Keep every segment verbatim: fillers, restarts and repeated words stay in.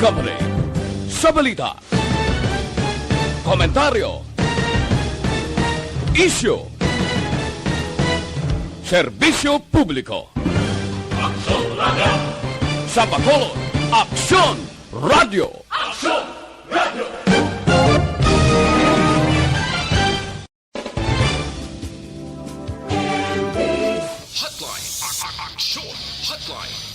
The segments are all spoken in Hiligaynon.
Company. Sa balita, komentaryo, isyu, serbisyo publiko. Aksyon Radio! Sa Bacolod, Aksyon Radio! Aksyon Radio! Hotline. A- a- Aksyon Hotline.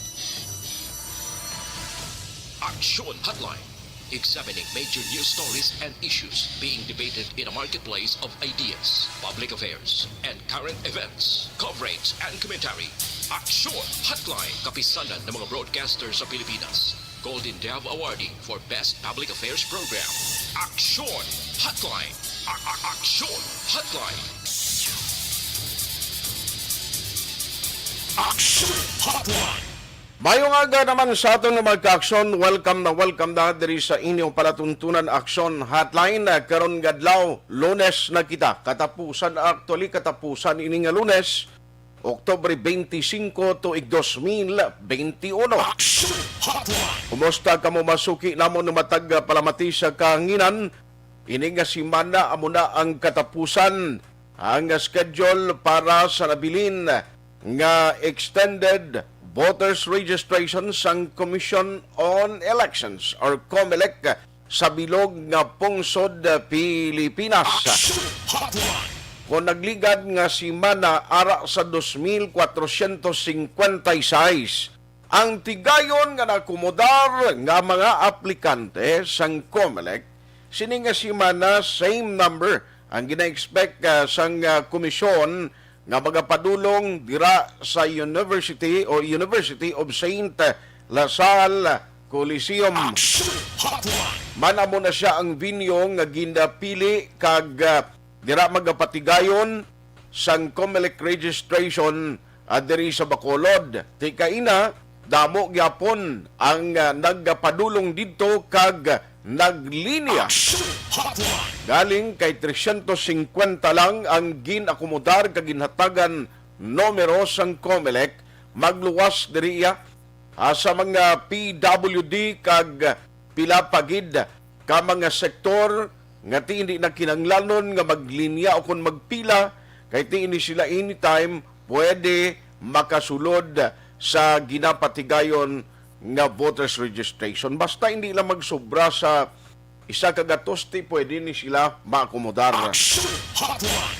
Aksyon Hotline. Examining major news stories and issues being debated in a marketplace of ideas, public affairs, and current events. Coverage and commentary. Aksyon Hotline. Kapisanan ng mga broadcaster sa Pilipinas. Golden Dove Awardee for Best Public Affairs Program. Aksyon Hotline. A- a- Aksyon Hotline. Aksyon Hotline. Mayong aga naman sa aton nga mga ka-aksyon. Welcome na welcome na diri sa inyong palatuntunan, Aksyon Hotline. Ah, karon nga adlaw, Lunes na kita. Katapusan, actually, katapusan ini nga Lunes, Oktubre twenty-cinco, tuig dos mil twenty-uno. Aksyon Hotline. Kumusta kamo, mga suki namon, matag, ah, palamati sa kahanginan? Ini nga semana amo na ang katapusan ang schedule para sa nabilin nga extended voters registration sang Commission on Elections or COMELEC sa bilog nga pungsod Pilipinas. Aksyon Hotline. Kung nagligad nga semana ara sa dos mil kwatrosyentos singkwenta y seis, ang tigayon nga naakomodar nga mga aplikante sang COMELEC, sini nga semana, same number ang gina-expect, ah, sang, ah, komisyon nga magapadulong dira sa university o University of Saint La Salle Coliseum. Aksyon Hotline. Man, amo na sia ang venue nga ginapili kag, ah, dira magapatigayon sang COMELEC registration, ah, diri sa Bacolod. Ti kaina, damo gyapon ang, ah, nagpadulong didto kag naglinya. Aksyon Hotline. Galing kay tresyentos singkwenta lang ang gin-akomodar kag ginhatagan numero sang COMELEC, magluwas diri iya, ah, sa mga P W D kag pila pa gid ka mga sektor nga ti hindi na kinahanglanon nga maglinya o kon magpila, kay ti ini sila anytime pwede makasulod sa ginapatigayon nga voters registration. Basta hindi lang magsobra sa isa ka gatos, ti pwede ni sila maakomodar. Aksyon Hotline.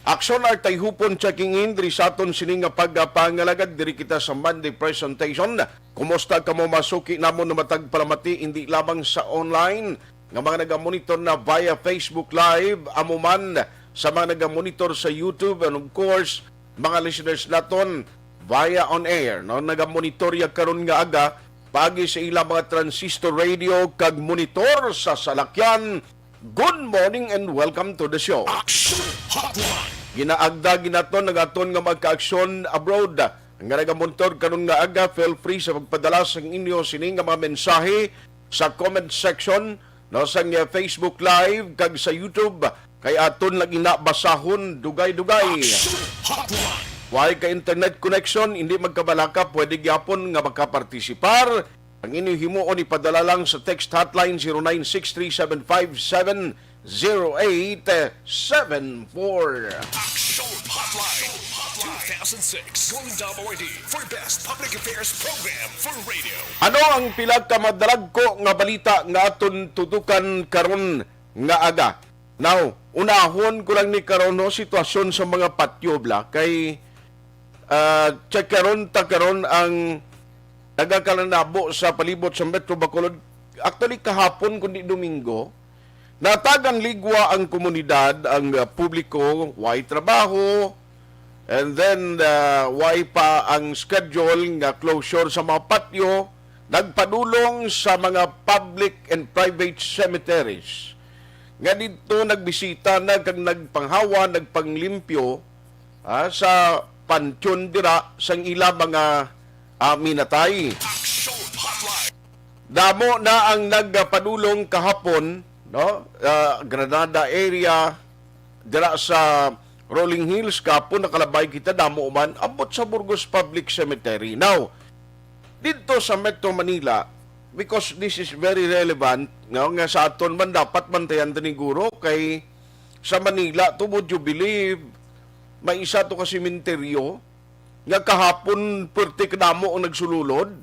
Aksyon Artayhupon checking in diri sa aton sini nga pagpangalagad. Diri kita sa Monday presentation. Kumusta kamo, mga suki namon, matag palamati, hindi lamang sa online nga mga nagamonitor na via Facebook Live, amo man sa mga nagamonitor sa YouTube, and of course, mga listeners naton via on air, no? Nagamonitor ya karon nga aga paagi sa ilang mga transistor radio kag monitor sa salakyan. Good morning and welcome to the show. Action Hotline. Ginaagda ginaton ang aton nga mga kaaksyon abroad nga nagamonitor karon nga aga. Feel free sa pagpadala sang inyo sini nga mga mensahe sa comment section, no, sang, uh, Facebook Live kag sa YouTube, kay aton lang ina basahon dugay-dugay. Action Hotline. Way ka internet connection, hindi magkabalaka, pwede gyapon nga makapartisipar. Ang inyong himuon, ipadala lang sa text hotline zero nine six three seven five seven zero eight seven four. Action Hotline two thousand six Golden Dove Awardee for Best Public Affairs Program for Radio. Ano ang pila ka madalagko nga balita nga aton tutukan karon nga aga? Now, unahon ko lang ni karon, no, sitwasyon sa mga patyo, bla, kay, ah, check karon ta karon ang nagakalanabo sa palibot sa Metro Bacolod. Actually, kahapon, kundi Domingo, natagan ligwa ang komunidad, ang, ah, publiko, way trabaho, and then, ah, way pa ang schedule nga closure sa mga patyo, nagpadulong sa mga public and private cemeteries. Nga didto nagbisita na kag nagpanghawa, nagpanglimpyo, ah, sa panteon dira sang ila mga, ah, minatay. Action Hotline. Damo na ang nagpadulong kahapon, no? Ah, Granada area, dira sa Rolling Hills, kahapon nakalabay kita, damo man, abot sa Burgos Public Cemetery. Now, didto sa Metro Manila, because this is very relevant, no, nga sa aton man dapat bantayan ta ni guro kay sa Manila, tubod jubilee, may isa to ka sementeryo nga kahapon, pwerte kadamo ang nagsululod,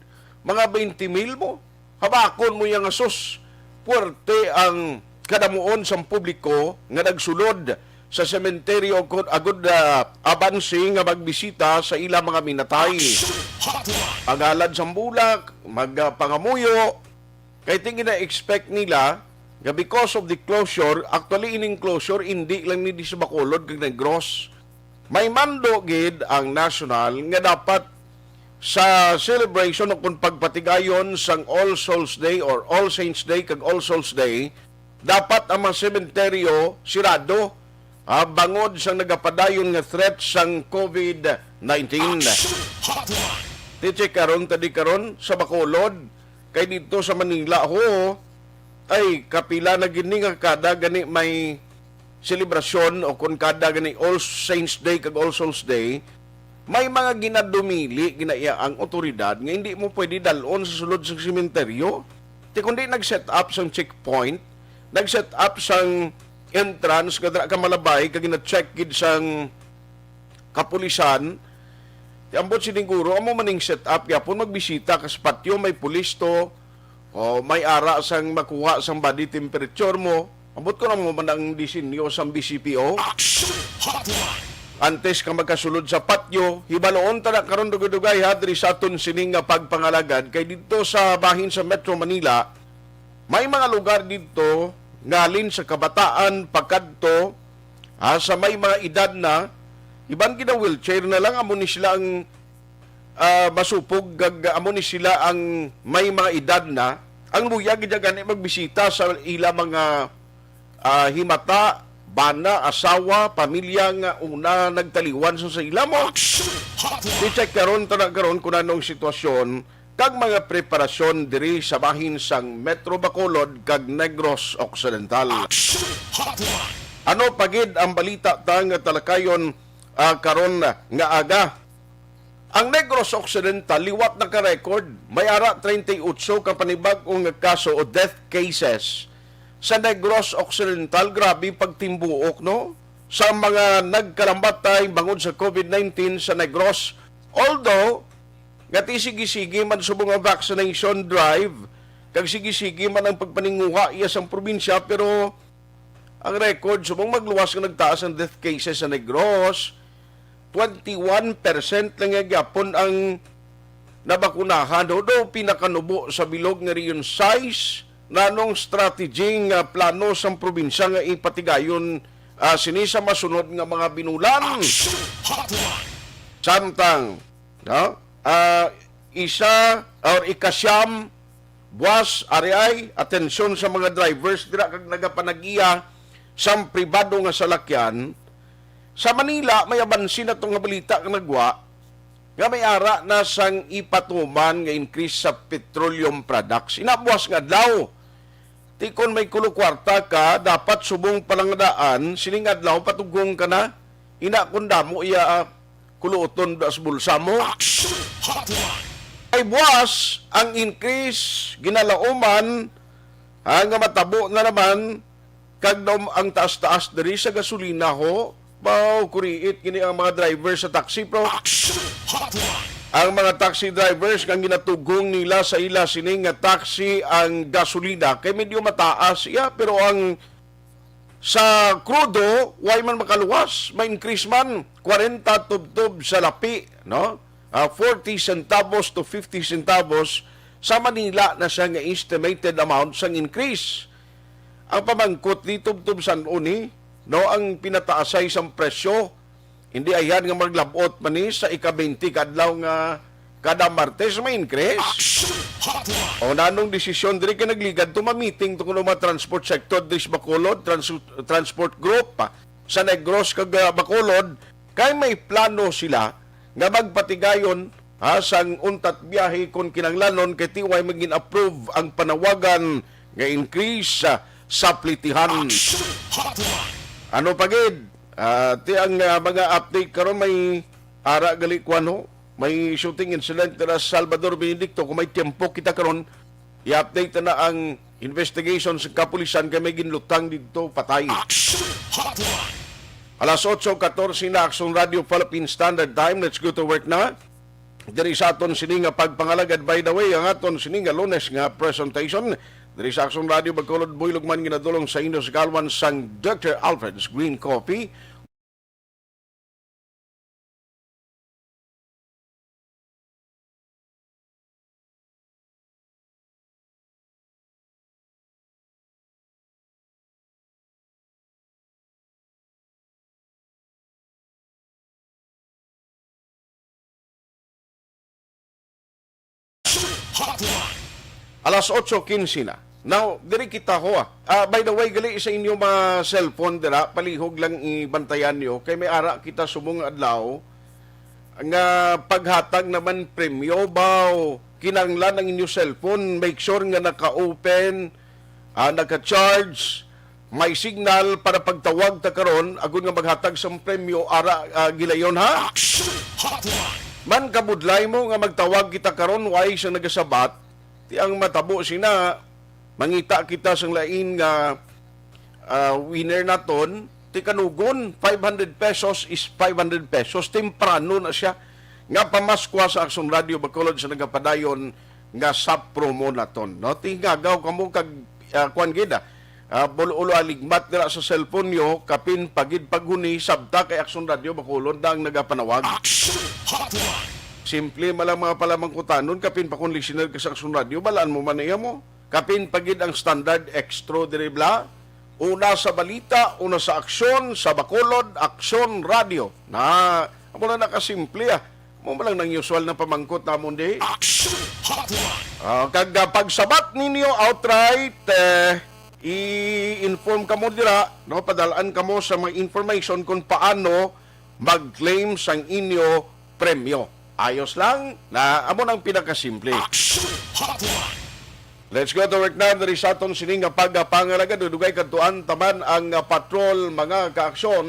mga twenty mil mo. Habakon mo yang asos, pwerte ang kadamuon sang publiko nga nagsulod sa sementeryo kon agud, ah, abanse nga magbisita sa ila mga minatay. Action Hotline. Magalad sang bulak, magpangamuyo, kay ting gina-expect nila nga because of the closure, actually ining closure indi lang ni di sa Bacolod kag Negros. May mando gid ang national nga dapat sa celebration o kung pagpatigayon sang All Souls Day or All Saints Day kag All Souls Day, dapat ang mga sementeryo sirado, ah, bangod sang nagapadayon nga threat sang covid nineteen. Action Hotline. Ti-check karon, tadi karon sa Bacolod, kay dito sa Manila, ho, ay kapila na gid ni nga kada gani may selebrasyon o kon kada gani All Saints Day kag All Souls Day, may mga ginadumili ginaiya ang otoridad nga hindi mo pwede dalon sa sulod sa sementeryo. Ti kundi nag-set up sang checkpoint, nag-set up sang entrance nga dira ka malabay kag gina-check gid sang kapulisan. Ti ambot sining guro, amo maning set up gyapon, magbisita ka sa patyo, may pulis to, o may ara sang makuha sang body temperature mo. Ambot ko na mo man ang disenyo sang B C P O. Action Hotline. Antes ka magkasulod sa patyo, hibaloon ta na karon dugay-dugay ha, diri sa aton sining nga pagpangalagad. Kay didto sa bahin sa Metro Manila, may mga lugar didto nga halin sa kabataan pakadto, ha, sa may mga edad na, iban gina-wheelchair na lang, amo ni sila ang, ah, masupog, kag amo ni sila ang may mga edad na. Ang luya gid gani magbisita sa ila mga, ah, himata, bana, asawa, pamilya nga una nagtaliwan sa, sa ila mo. Action Hotline. I-check karon, tana karon kung anong sitwasyon kag mga preparasyon diri sa bahin sang Metro Bacolod kag Negros Occidental. Action Hotline. Ano pa gid ang balita ta nga talakayon, ah, karon nga aga? Ang Negros Occidental liwat naka-record, may ara treinta y ocho ka panibag-o nga kaso o death cases sa Negros Occidental. Grabe pagtimbuok, no, sa mga nagkalamatay bangod sa covid nineteen sa Negros. Although nga ti sige-sige man subong ang vaccination drive kag sige-sige man ang pagpaninguha iya sang probinsya, pero ang record subong magluwas nga nagtaas ang death cases sa Negros, twenty-one percent lang nga gyapon ang nabakunahan, no? Do pinakanubo sa bilog nga Region sais, nanong strategy nga plano sang probinsya nga ipatigayon, ah, sini sa masunod nga mga binulan? Action Hotline. Samtang, no? Ah, isa or ikasyam, buwas, ari ay, atensyon sa mga drivers dira kag nagapanag-iya sang pribado nga salakyan. Sa Manila, may abansi na to nga balita nga nagwa nga may ara na sang ipatuman nga increase sa petroleum products. Ina, buwas nga adlaw, ti kon may kulo kwarta ka, dapat subong palangadaan, sining adlaw patugong ka na. Ina, kung damo iya, ah, kuluoton da sa bulsa mo. Action Hotline. Ay buwas ang increase, ginalauman, ah, nga matabo na naman, kag daw ang taas-taas diri sa gasolina, ho. Baw, kuriit gini ang mga driver sa taxi, pro. Action Hotline. Ang mga taxi drivers nga ginatugong nila sa ila sini nga taxi ang gasolina kay medyo mataas iya, pero ang sa krudo, way man makaluwas, ma-increase man, kwarenta tubtob sa lapi, no? Ah, forty centavos to fifty centavos. Sa Manila na siya nga estimated amount sang increase. Ang pamangkot ni tubtob san-o ni, no, ang pinataasay sang presyo. Hindi ayan nga maglabot man ni sa ika-twenty ka adlaw nga kada Martes may increase. Action Hotline. O nanong desisyon diri kay nagligad to ma-meeting to kuno mga transport sector diri sa Bacolod, trans-, transport group, ah, sa Negros kag, ah, Bacolod, kay may plano sila nga magpatigayon, ha, sang untat biyahe kon kinahanglanon kay ti way magin-approve ang panawagan nga increase, ah, sa plitihan. Action Hotline. Ano pa gid? Ah, ti ang, ah, mga update karon may ara gali kuan, ho. May shooting incident dira sa Salvador Benedicto. Kung may tiyempo kita karon, I-update na ang investigation sa kapulisan kay may ginlutang dito, patay. Action Hotline. Alas otso katorse na, Action Radio Philippine Standard Time. Let's go to work na. Diri sa aton sini nga pagpangalagad, by the way, ang aton sini nga Lunes nga presentation diri sa Action Radio Bacolod, buylog man ginadulong sa inyo sa kalwan sang Doctor Alfred's Green Coffee. Hotline. Alas otso quince na. Now, diri kita ho, ah. Ah, by the way, gali sa inyo mga cellphone dira, palihog lang ibantayan niyo. Kay may ara kita subong nga adlaw nga paghatag naman premyo ba o kinahanglan ang inyo cellphone. Make sure nga naka-open, ah, naka-charge, may signal para pagtawag ta karon, agud nga maghatag sang premyo, ara, ah, gilayon, ha? Action Hotline. Man kabudlay mo nga magtawag kita karon, way sa nagasabat, ti ang matabo sina, mangita kita sang lain nga, ah, winner naton, ti kanugon, five hundred pesos is five hundred pesos. Temprano na siya nga pamaskwa sa Action Radio Bacolod sa nagapadayon nga sa promo naton, no? Tingagaw kamo kag, ah, kuwan gid, ah, ah, bulo-ulo aligmat dira sa cellphone nyo, kapin pagid paghuni, sabta kay Action Radio Bacolod na ang nagapanawag. Action Hotline. Simple man lang mga palamangkutanon, kapin pa kung listener ka sa Action Radio, balaan mo man iya mo. Kapin pagid ang standard extra diri bla. Una sa balita, una sa aksyon, sa Bacolod, Aksyon Radio. Na, amo na nakasimple, ah. Mo man lang nang usual na pamangkot namon di. Action Hotline. Ah, kag, ah, pagsabat ninyo outright, eh, i-inform kamo dira, no? Padalaan kamo sa mga information kung paano mag-claim sang inyo premyo. Ayos lang, na amo nang pinakasimple. Action Hotline. Let's go to work na diri sa aton sini nga pagpangalagad. Dugay kadtuan taman ang, ah, patrol, mga kaaksyon.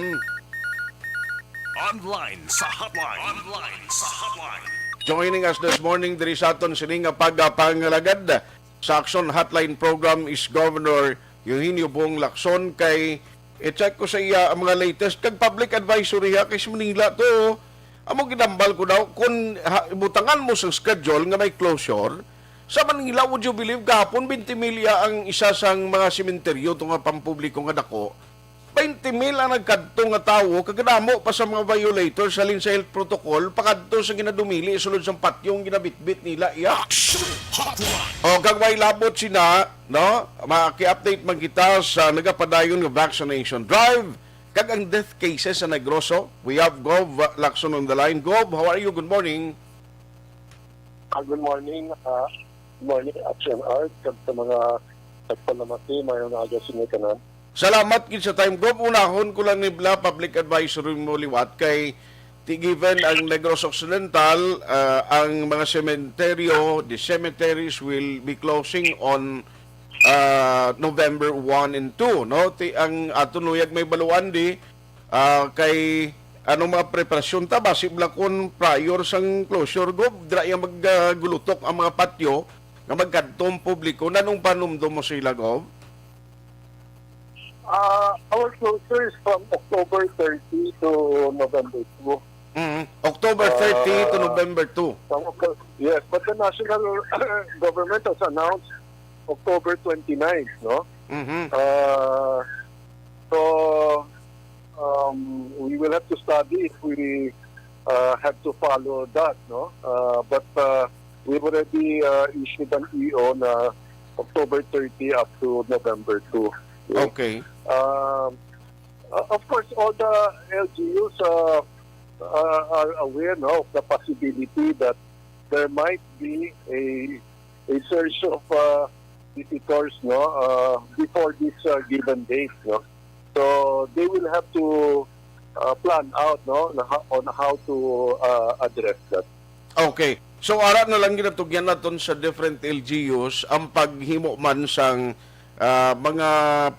Online sa hotline. Online sa hotline. Joining us this morning diri sa aton sini nga pagpangalagad sa Action Hotline Program is Governor Eugenio Bong Lacson. Kay i-check ko sa iya ang mga latest kag public advisory ha, kay sa Manila to. Amo ginambal ko daw, kung ha, ibutangan mo sa schedule nga may closure, sa Manila, would you believe, gahapon twenty mil iya ang isa sang mga sementeryo to nga pampubliko nga dako. Twenty mil ang nagkadto nga tawo, kag kadamo pa sa mga violators halin sa health protocol, pakadto sa ginadumili sulod sang patyo nga ginabitbit nila iya. Action Hotline. O, kag may labot sina, no? Maki-update man kita sa nagapadayon nga vaccination drive, kag ang death cases sa Negros. We have Gov Lacson on the line. Gov, how are you? Good morning. Ah, good morning. Ah, good morning, Action Art, kag sa mga nagpalamati, mayong aga sa inyo tanan. Salamat gid sa time, Gov. Unahon ko lang ni bla public advisory mo liwat kay ti given ang Negros Occidental, ah, ang mga sementeryo, the cemeteries will be closing on, ah, November one and two, no? Ti ang aton luyag may baluan di, ah, kay anong mga preparasyon ta, basi bala kun prior sang closure, Gov, dira iya mag, ah, gulutok ang mga patyo nga magkadto ang publiko. Nanong panumdom mo sila, Gov? Ah, our closure is from October thirty to November two. Mm, October thirty to Ah, November two. Some of the, yes, but the national government has announced October twenty-nine, no? Mhm. Uh, so, um, we will have to study if we, uh, have to follow that, no? Uh, but, uh, we've already, uh, issued an E O na October thirty up to November two. Okay. Okay. Um, uh, of course, all the L G Us, uh, uh, are aware, no, of the possibility that there might be a, a surge of, uh, visitors, no, uh, before this, uh, given date, no. So they will have to, uh, plan out, no, on how, on how to, uh, address that. Okay. So, ara na lang ginatugyan naton sa different L G Us ang paghimo man sang, ah, mga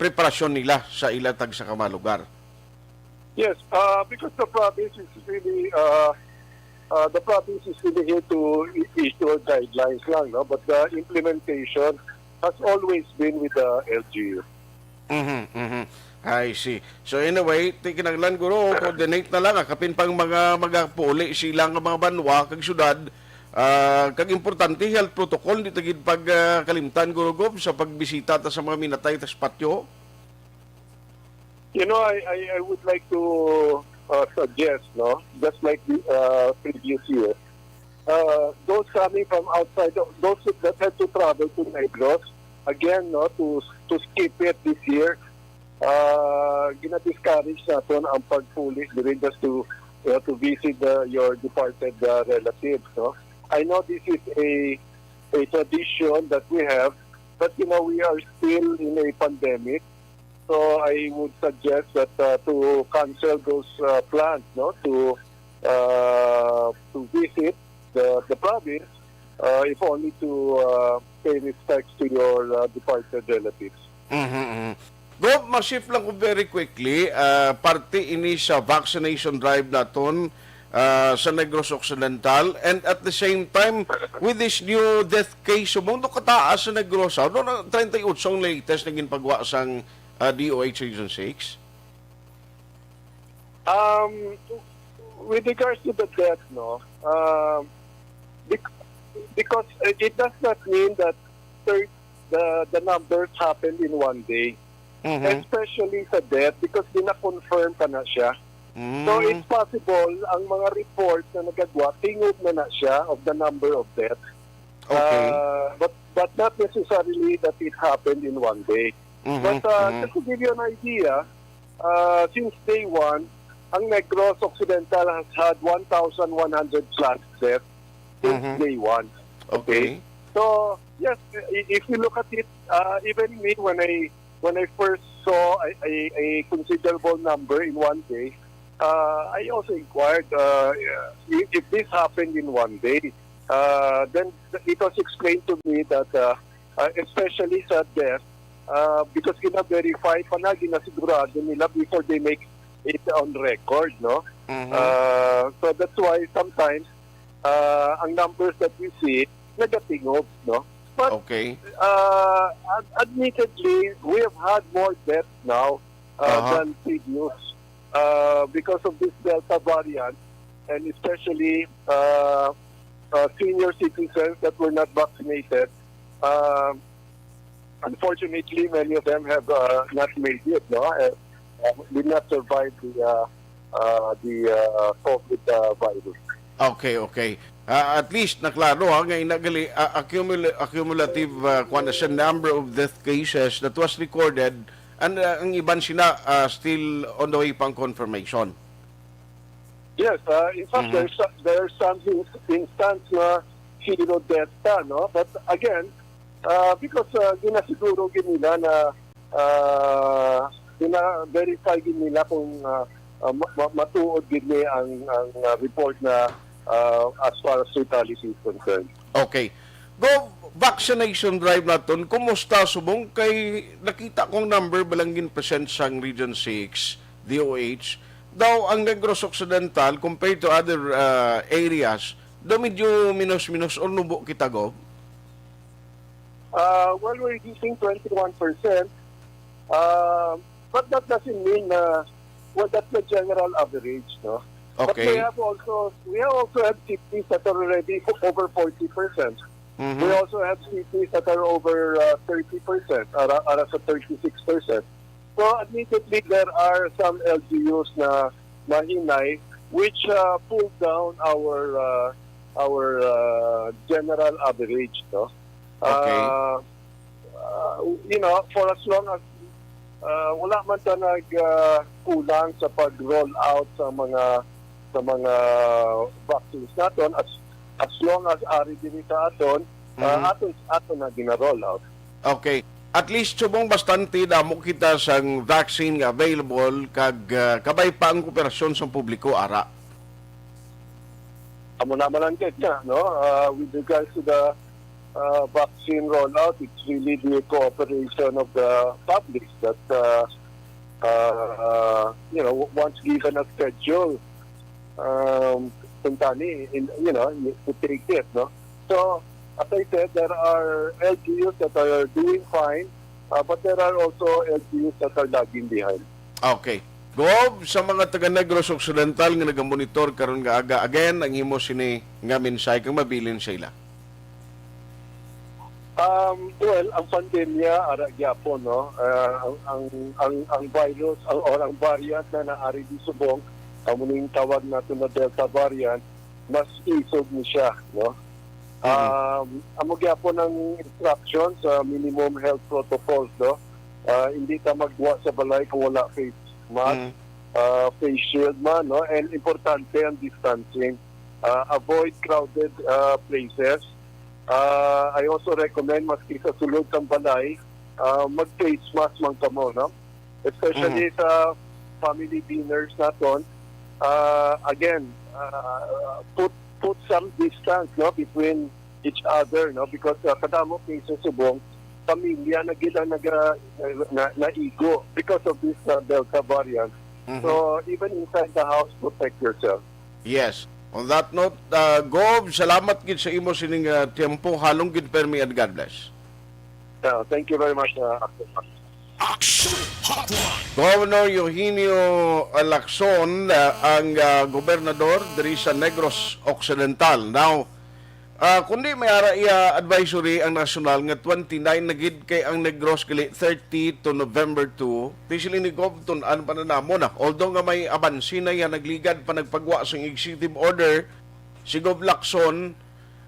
preparasyon nila sa ila tagsa ka mga lugar. Yes, uh, because the province is really, uh, Uh, the province is really here to i- issue guidelines lang, no? But the implementation has always been with the L G U. Mhm, mhm. I see. So anyway, ti kinahanglan guro, coordinate na lang, ah, kapin pang mga magapuli sila nga mga banwa kag syudad, ah, kag importante health protocol, di ta gid pag, ah, kalimtan, Guro Gob, sa pagbisita ta sa mga minatay ta sa patyo. You know, I, I, I would like to uh, suggest, no, just like the uh, previous year, uh, those coming from outside, those that had to travel to Negros, again, no, to to skip it this year, uh, gina-discourage naton ang pagpuli diri just to, you know, to visit the, your departed uh, relatives, no. I know this is a a tradition that we have, but, you know, we are still in a pandemic, so I would suggest that uh, to cancel those uh, plans, no, to uh, to visit the, the province, uh, if only to uh, pay respects to your uh, departed relatives. Mhm, mhm. Gob, ma-shift lang ko very quickly. Ah, parte ini sa vaccination drive naton, ah, sa Negros Occidental. And at the same time, with this new death case, subong to kataas sa Negros, ah, no, na treinta y ocho ang latest na ginpagwa sang, ah, D O H Region six. Um, with regards to the death, no, um, bec- because it does not mean that thir- the the numbers happened in one day, Mhm. especially sa death, because gina-confirm pa na siya. So Mm. it's possible ang mga reports na nagagwa, tingog na na siya of the number of deaths. Okay. Uh, but but not necessarily that it happened in one day. Mhm, But uh, mhm. just to give you an idea, uh, since day one, ang Negros Occidental has had one thousand one hundred plus deaths since Mhm. day one. Okay. So yes, i- if you look at it, uh, even me, when I when I first saw a, a, a considerable number in one day, uh, I also inquired uh, if, if this happened in one day. Uh, then it was explained to me that, uh, uh, especially sa death, uh, because gina-verify pa na, ginasigurado nila before they make it on record, no? Mhm. Uh, so that's why sometimes uh, ang numbers that we see, nagatingog, no? But Okay. uh, ad- admittedly, we have had more deaths now uh, Uh-huh. than previous uh, because of this Delta variant, and especially uh, uh, senior citizens that were not vaccinated. Uh, unfortunately, many of them have uh, not made it, no? Uh, uh, did not survive the uh, uh, the uh, COVID uh, virus. Okay, okay. Ah, at least naklaro ha, nga inagali, ah, accumul- accumulative, ah, kuwan na siya, number of death cases that was recorded, and, ah, ang iban sina, ah, still on the way pang confirmation. Yes, uh, in fact, Mhm. there's there's some in- instance na zero death ta, no? But again, uh, because uh, ginasiguro gid nila na uh, gina-verify gid nila kung uh, uh, ma- ma- matuod gid ni ang ang uh, report na uh, as far as totality is concerned. Okay. Go, vaccination drive naton, kumusta subong kay nakita kong number ba lang gin-present sang Region six, D O H, daw ang Negros Occidental compared to other ah, areas, daw medyo minus-minus or nubo kita, Gov? Uh, well, we're hitting twenty-one percent, uh, but that doesn't mean na, well, that's the general average, no? But we Okay. have also we also have cities that are already over forty percent. Mhm. We also have cities that are over uh, thirty percent, ara, ara sa thirty-six percent. So admittedly, there are some L G Us na mahinay which uh, pull down our uh, our uh, general average, no? Okay. Uh, uh, you know, for as long as uh, wala man ta nag uh, kulang sa pag-roll out sa mga sa mga vaccines naton, as as long as ari diri sa aton, uh, Mhm. aton aton na gina-roll out. Okay. At least subong bastante damo kita sang vaccine nga available kag ah, kabay pa ang kooperasyon sang publiko ara. Amo naman ang gid niya, no? Uh, with regards to the uh, vaccine rollout, it's really the cooperation of the public that, uh, uh, you know, once given a schedule, um, kuntani, in, you know, to take it, no? So, as I said, there are L G Us that are doing fine, uh, but there are also L G Us that are lagging behind. Okay. Gov, sa mga taga Negros Occidental nga nagamonitor karon nga aga, again, ang imo sini nga mensahe kang mabilin sa ila. Um, well, ang pandemya, ara gyapon, no? Ah, ang, ang, ang, ang virus, ang, or ang variant na naari di subong, amo ning tawag nato na Delta variant, mas isog ni siya, no? Um, amo gyapon ang instruction sa minimum health protocols, no? Ah, hindi ta magwa sa balay kung wala face mask, Mm. ah, face shield man, no? And importante ang distancing. Ah, avoid crowded ah, places. Ah, I also recommend, maski sa sulod sang balay, ah, mag-face mask man kamo, no? Especially sa family dinners naton. Ah, again, ah, put put some distance, no, between each other, no, because ah, kadamo cases subong pamilya na gid ang naga, na, naigo because of this ah, Delta variant. Mhm. So even inside the house, protect yourself. Yes. On that note, uh, Gov, salamat gid sa imo sining uh, tiyempo. Halong gid permi, and God bless. Uh, thank you very much, uh, Actor Max. Action Hotline. Governor Eugenio Lacson, uh, ang uh, gobernador diri sa Negros Occidental. Now, uh, kundi may ara iya advisory ang nasyonal nga twenty-nine na gid kay ang Negros gali thirty to November two. Ti sila ni Gov, tun-an pa na namo na. Although nga may abansi na yan, nagligad pa nagpagwa sang executive order si Gov Lacson,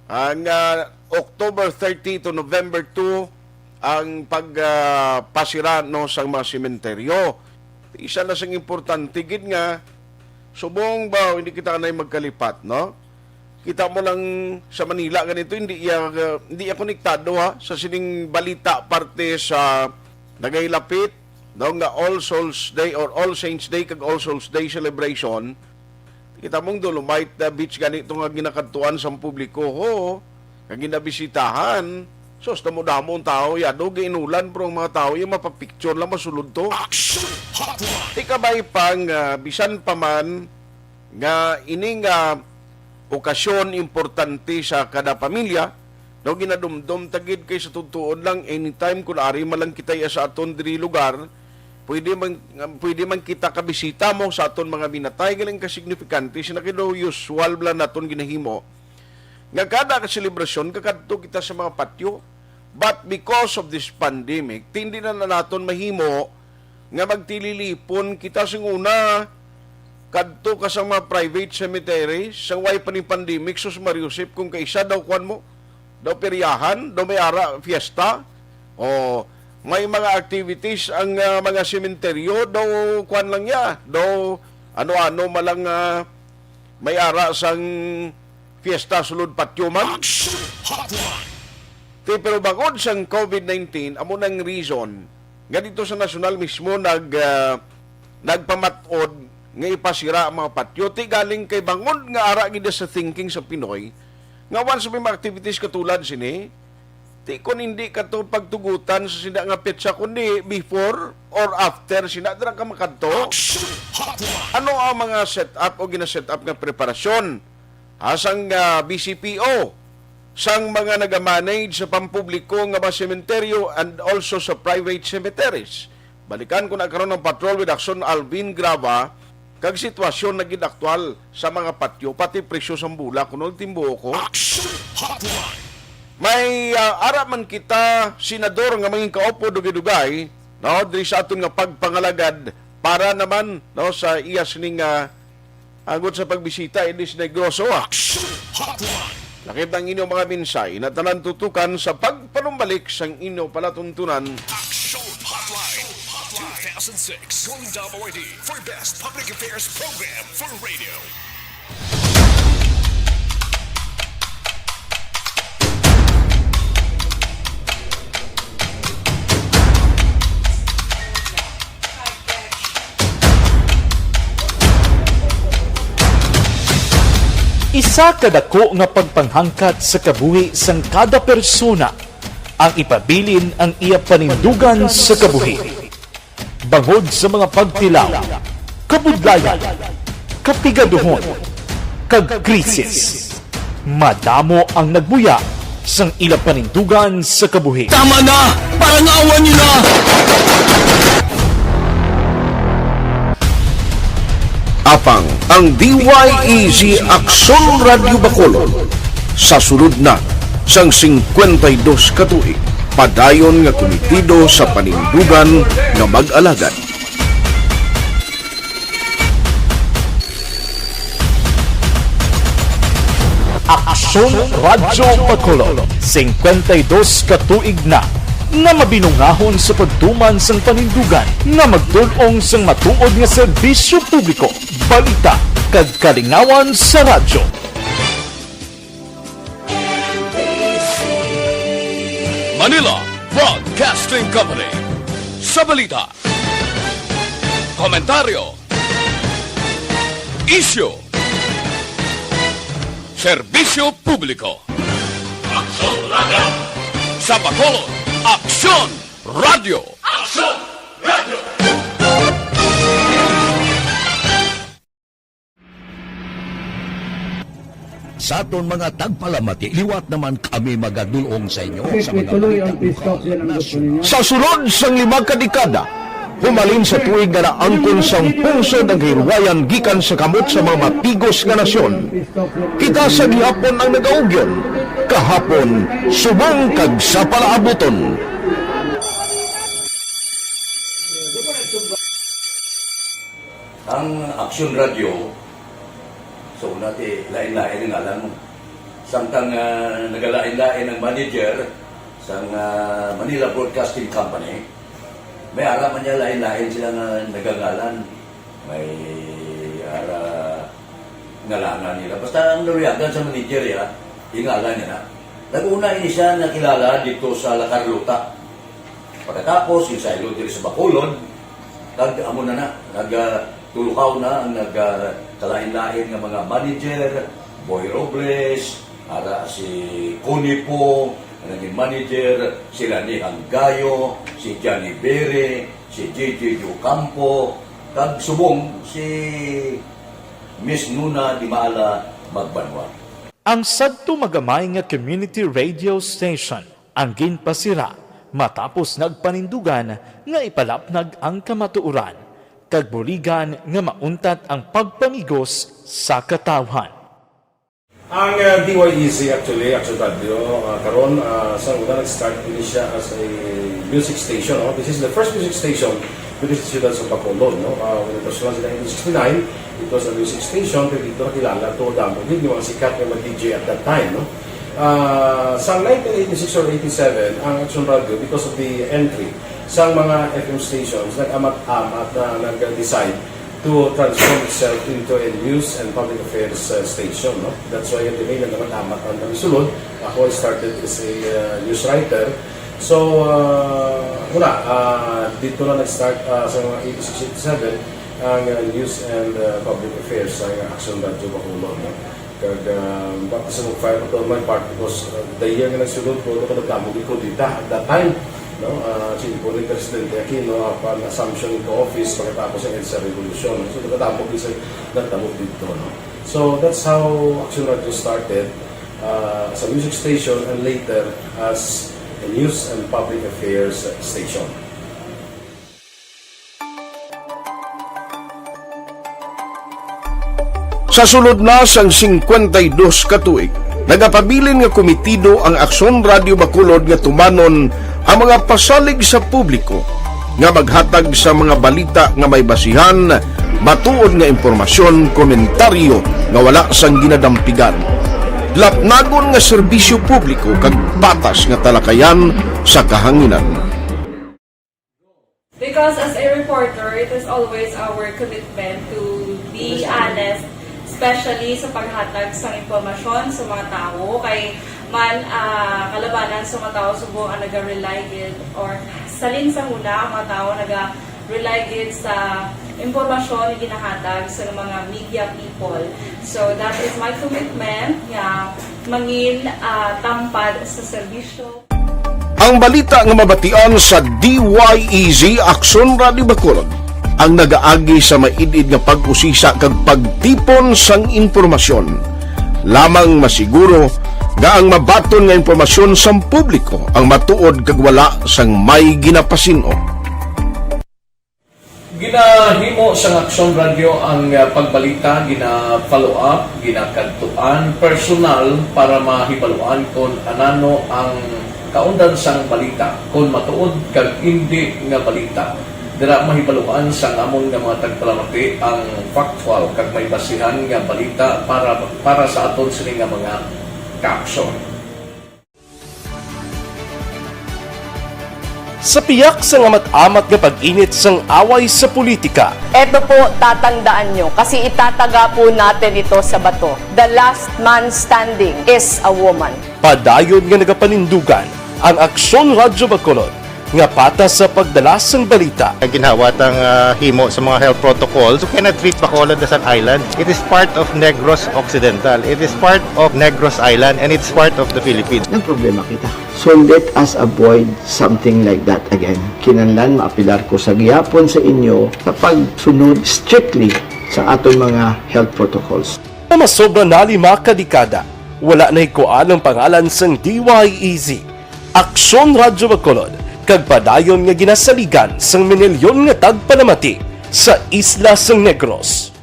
ang ah, October thirty to November two ang pagpasira, no, sang mga sementeryo. Isa na sang importante gid nga subong ba hindi kita anay magkalipat, no? Kita mo lang sa Manila ganito, hindi iya, hindi iya konektado, ha, sa sining balita parte sa nagailapit, no, nga All Souls Day or All Saints Day kag All Souls Day celebration. Kita mong Dolomite uh, Beach ganito nga ginakadtuan sang publiko, ho, nga ginabisitahan. Sus, damo-damo ang tao ya, do giinulan, pero ang mga tao ya mapapicture lang, masulod to. Action Hotline. Ti kabay pa nga bisan pa man nga ini nga okasyon importante sa kada pamilya, no, ginadumdom ta gid kay sa tutuod lang, anytime kun ari man lang kita iya sa aton diri lugar, pwede man, pwede man kita kabisita mo sa aton mga binatay, galing kasignifikante sina kay do usual bala naton ginahimo nga kada ka selebrasyon kakadto kita sa mga patyo. But because of this pandemic, tindi na, na naton mahimo nga magtililipon kita sing una kadto ka sa mga private cemetery sa way pa ni pandemic. Sus Mario Josep, kung kaisa daw kuan mo, daw peryahan, daw may ara fiesta, o may mga activities ang ah, mga sementeryo, daw kuan lang ya, daw ano-ano malang ah, may ara sang fiesta sulod patyo man. Action Hotline. Ti, pero bangod sang COVID nineteen, amo nang reason nga dito sa nasyonal mismo nag ah, nagpamat-od nga ipasira ang mga patyo. Ti galing kay bangod nga ara gid sa thinking sa Pinoy nga once may mga activities katulad sini, ti kon hindi ka to pagtugutan sa sina nga petsa, kundi before or after sina dira ka makadto. Action Hotline. Ano ang mga set up o gina-set up nga preparasyon, ha, sang ah, B C P O, sang mga nagamanage sa pampubliko nga mga sementeryo and also sa private cemeteries? Balikan ko na karon ang patrol with Action Alvin Grava kag sitwasyon na gid aktual sa mga patyo, pati presyo sang bulak, kuno timbuo ko. Action Hotline. May ah, ara man kita, senador, nga mangin kaupo dugay-dugay, no, diri sa aton nga pagpangalagad para naman, no, sa iya sining ah, agod sa pagbisita ini sa Negros, ah. Action Hotline. Lakip ang inyong mga mensahe na tanan tutukan sa pagpanumbalik sang inyo palatuntunan. Action Hotline. two thousand six Golden Dome Awardee for Best Public Affairs Program for Radio. Isa ka dako nga pagpanghangkat sa kabuhi sang kada persona ang ipabilin ang iya panindugan sa kabuhi. Bangod sa mga pagtilaw, kabudlayan, kapigaduhon, kag krisis. Madamo ang nagbuya sang ila panindugan sa kabuhi. Tama na! Parangawan niyo na! Apang ang D Y E Z Aksyon Radyo Bacolod sa sulod na sang singkwenta y dos ka tuig, padayon nga kumitido sa panindugan nga mag-alagad. Aksyon Radyo Bacolod, singkwenta y dos ka tuig na nga mabinungahon sa pagtuman sang panindugan nga magdul-ong sang matuod nga serbisyo publiko, balita, kag kalingawan sa radyo. Manila Broadcasting Company. Sa balita, komentaryo, isyu, serbisyo publiko. Aksyon Radyo. Sa Bacolod, Aksyon Radyo. Aksyon Radyo. Sa aton mga tagpalamati, liwat naman kami magadulong sa inyo sa mga balita lokal, nasyonal. Sa sulod sang lima ka dekada, humalin sa tuig nga naangkon sang pungsod ang kahilwayan gikan sa kamot sa mga matigos nga nasyon. Kita sa gihapon ang nagaugyon, kahapon, subong kag sa palaabuton. Ang Aksyon Radyo, so, una ti, lain-lain ang ngalan mo. Samtang, ah, nagalain-lain ang manager sang, ah, Manila Broadcasting Company, may ara man niya lain-lain sila nga nagangalan. May ara ngalanan nila. Basta ang naluyagan sa manager, ya, yung ngalan niya na. Nag-una ini siya nakilala dito sa La Carlota. Pagkatapos, yung saylo diri sa Bacolod, kag amo na na, nag, ah, tulukaw na ang nag, ah, kalain-lain nga mga manager, Boy Robles, ara si Connie Po, ang naging manager, sila ni Hanggayo, si Johnny Bere, si J J Ocampo, kag subong si Miss Nuna Dimala Magbanwa. Ang sadto magamay nga community radio station ang ginpasira matapos nagpanindugan nga ipalapnag ang kamatuoran kag buligan nga mauntat ang pagpamigos sa katawhan. Ang, ah, D Y E Z, actually, Action Radio, ah, karon, ah, sa una nag-start ini siya as a music station, no? This is the first music station diri sa siyudad sa Bacolod, no? Ah, when it was launched in nineteen sixty-nine, it was a music station, kay dito nakilala to, damo gid yung mga sikat nga mga D J at that time, no? Ah, sa nineteen eighty-six or eighty-seven, ang Action Radio, because of the entry sa mga F M stations, nag-amat-amat na nag-decide to transform itself into a news and public affairs, uh, station, no? That's why the main nag-amat-amat ang kami sulod. Ako, I started as a, uh, news writer. So, uh, wala, uh, dito na nag-start, uh, sa mga eighty-six, eighty-seven, ang, uh, news and, uh, public affairs sa Action Radio Bacolod, no? Kag, ah, baka sa mag-file ko to my part because, ah, the year nga nagsulod ko, ito ko nagdamo di ko dita at that time, no? Ah, si Ipo ni Presidente Aquino, upon assumption into office, pagkatapos ng EDSA Revolution, no? So, nagdamo di sa, nagdamo dito, no? So, that's how Action Radio started, ah, as a music station and later as a news and public affairs station. Sa sulod na sang singkwenta y dos ka tuig, nagapabilin nga kumitido ang Aksyon Radio Bacolod nga tumanon ang mga pasalig sa publiko nga maghatag sa mga balita nga may basihan, matuod nga impormasyon, komentaryo nga wala sang ginadampigan, lapnagon nga serbisyo publiko kag patas nga talakayan sa kahanginan. Because as a reporter, it is always our commitment to be honest, especially sa paghatag sa impormasyon sa mga tawo. Kay man, ah, kalabanan sa mga tawo subong ang naga-rely gid, or salin sa huna ang mga tawo naga-rely gid sa impormasyon nga ginahatag sa mga media people. So that is my commitment nga mangin, ah, tampad sa serbisyo. Ang balita nga mabatian sa D Y E Z Aksyon Radio Bacolod ang nagaagi sa maid-id nga pag-usisa kag pagtipon sang impormasyon. Lamang masiguro nga ang mabaton nga impormasyon sang publiko ang matuod kag wala sang may ginapasin-o. Ginahimo sang Aksyon Radyo ang, ah, pagbalita, gina-follow up, ginakadtuan personal para mahibaluan kon anano ang kaundan sang balita, kon matuod kag indi nga balita. Dira mahibaluan sang amon nga mga tagpalamati ang factual kag may basihan nga balita para, para sa aton sini nga mga kaaksyon. Sa piyak sang amat-amat nga pag-init sang away sa politika, Eto po, tatandaan nyo, kasi itataga po natin ito sa bato. The last man standing is a woman. Padayon nga nagapanindugan ang Aksyon Radyo Bacolod nga patas sa pagdala sang balita. Ang ginhawa tang, ah, himo sa mga health protocols, you cannot treat Bacolod as an island. It is part of Negros Occidental. It is part of Negros Island, and it's part of the Philippines. Nagproblema kita. So let us avoid something like that again. Kinahanglan maapilar ko sa gihapon sa inyo sa pagsunod strictly sa aton mga health protocols. Nga masobra na lima ka dekada, wala nahikuan ang pangalan sang D Y E Z, Aksyon Radyo Bacolod, kag padayon nga ginasaligan sang minilyon nga tagpalamati sa isla sang Negros.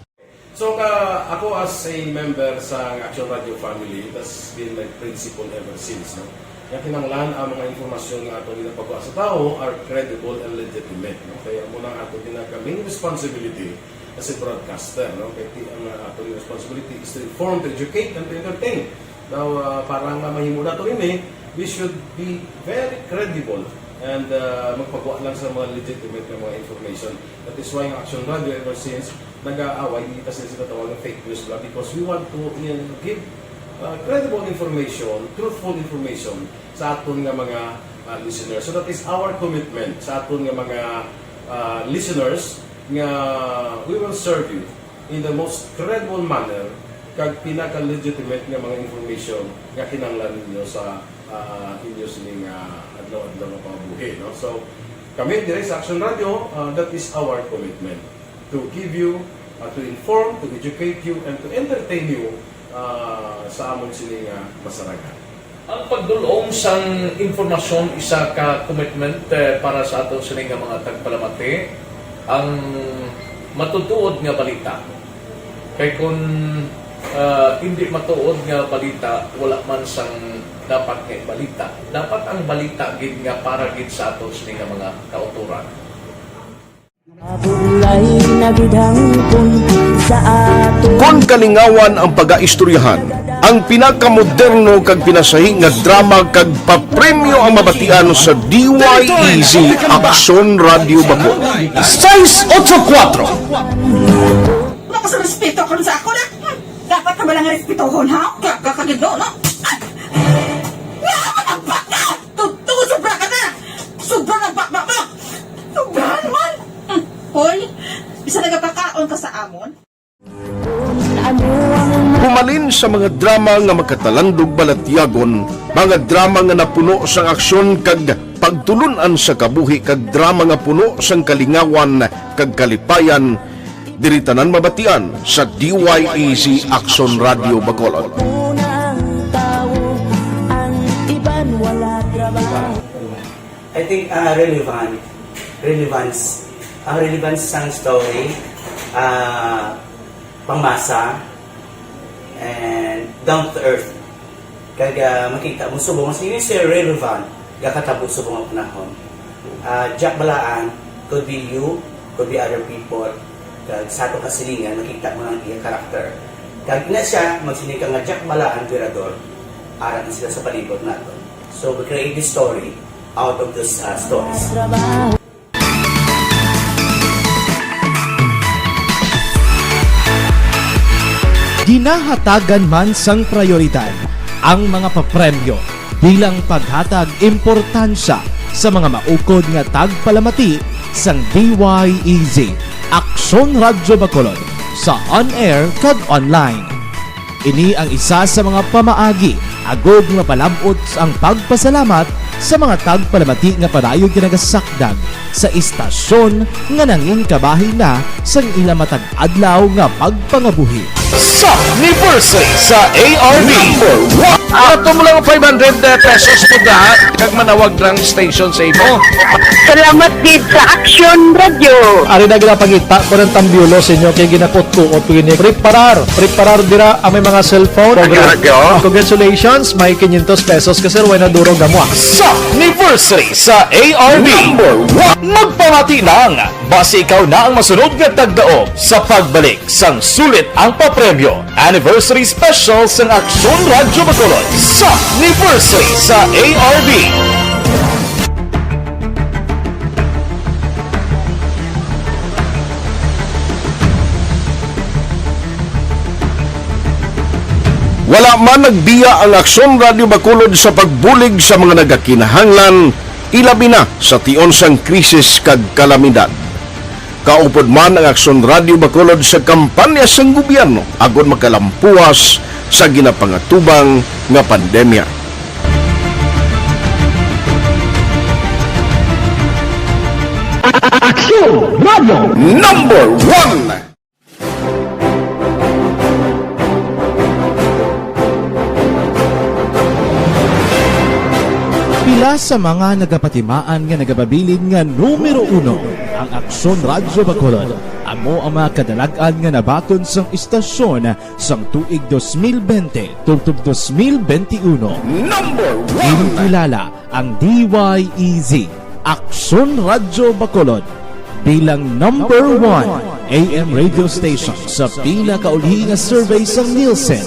So, ka, ako as a member sa Action Radio family, that's been my principle ever since, no? Nga kinahanglan ang mga impormasyon nga ato ginapagawa sa tawo are credible and legitimate, no? Kaya amo na ang ato ginaka-, main responsibility as a broadcaster, no? Kaya ti-, ang, uh, ato responsibility is to inform, to educate, and to entertain. Now, uh, para nga mahimo nato ini, we should be very credible and, uh, magpagawa lang sa mga legitimate nga mga information. That is why ang Action Radio ever since nag-aaway, hindi ta sila sinatawag ng fake news ba, because we want to, you know, give, uh, credible information, truthful information sa aton nga mga, uh, listeners. So that is our commitment sa aton nga mga, uh, listeners, nga we will serve you in the most credible manner kag pinaka-legitimate nga mga information nga kinahanglan ninyo sa, uh, inyo sining, uh, adlaw-adlaw nga pangabuhi, no? So, kami diri sa Action Radio, uh, that is our commitment. To give you, uh, to inform, to educate you, and to entertain you, uh, sa amon sini nga masarangan. Ang pagdul-ong sang impormasyon isa ka commitment, eh, para sa aton sini nga mga tagpalamati, ang matutuod nga balita. Kay kun, ah, indi matuod nga balita, wala man sang dapat nga ibalita. Dapat ang balita gid nga para gid sa aton sini nga mga kautoran. Mabulay na gid hangpon sa ato. Kon kalingawan ang pagaistoryahan, ang pinakamoderno kag pinasahi nga drama kag papremyo ang mabatian sa D Y E Z Aksyon Radio Bacolod. Sais otso kuwatro. Wala ko sa respeto karon sa ako na. Dapat na bala nga respetuhon, ha? Kaya ka kagido, no? Ay! Nga, ang baka! Tutu, sobra ka na! Sobra na baba mo! Sobra naman! Hmm. Hoy, bisa nagapakaon ka sa amon? Humalin sa mga drama nga makatalandog balatyagon, mga drama nga napuno sang aksyon kag pagtulun-an sa kabuhi kag drama nga puno sang kalingawan kag kalipayan, diri tanan mabatian sa D Y E Z Aksyon Radio Bacolod. Unang tawo, ang iban wala trabaho. I think, ah, relevant, relevance, ang relevance sang story, ah, pangmasa, and down to earth. Kag, ah, makita mo subong nga si Mister Relevant, gakatabo subong ang panahon. Ah, Jack Balaan could be you, could be other people. Kag sa ato kasilingan, makita mo ang iya character. Kag ina siya, magsiling ka nga Jack Balaan, Virador, ara na sila sa palibot nato. So, we create this story out of those, ah, stories. Ginahatagan man sang prayoridad ang mga papremyo bilang paghatag importansya sa mga maukod nga tagpalamati sang D Y E Z Aksyon Radyo Bacolod sa on-air kag online. Ini ang isa sa mga pamaagi agud nga palab-ot ang pagpasalamat sa mga tagpalamati nga padayon nga nagasakdag sa istasyon nga nangin kabahin na sang ila matag adlaw nga pagpangabuhi. Sa anniversary sa A R B. Number one. Ato mo lang five hundred pesos mo da, kag manawag lang station sa imo. Salamat gid sa Aksyon Radyo. Ari na ginapangita ko ng tambiolo sa inyo kay ginakot-kuot ko ini. Preparar, preparar dira ang may mga cellphone. Aksyon Radyo. Congratulations, may quinientos pesos ka, sir, way na durog amo, ah. Sa anniversary sa A R B. Number one. Magpamati lang, basi ikaw na ang masunod nga tagdaog sa pagbalik sang sulit ang papremyo. Anniversary Special sang Aksyon Radyo Bacolod sa anniversary sa A R B. Wala man nagbiya ang Aksyon Radyo Bacolod sa pagbulig sa mga nagakinahanglan, ilabi na sa tion sang krisis kag kalamidad. Kaupod man ang Aksyon Radyo Bacolod sa kampanya sang gobyerno agod makalampuas sa ginapangatubang nga pandemya. Aksyon Radyo. Number one. Pila sa mga nagapatimaan nga nagapabilin nga numero uno ang Aksyon Radyo Bacolod. Amo ang mga kadalag-an nga nabaton sang istasyon sang tuig dos mil bente tubtob dos mil bente uno. Number one. Ginkilala ang D Y E Z, Aksyon Radyo Bacolod, bilang number one A M radio station sa pinakaulihi nga survey sang Nielsen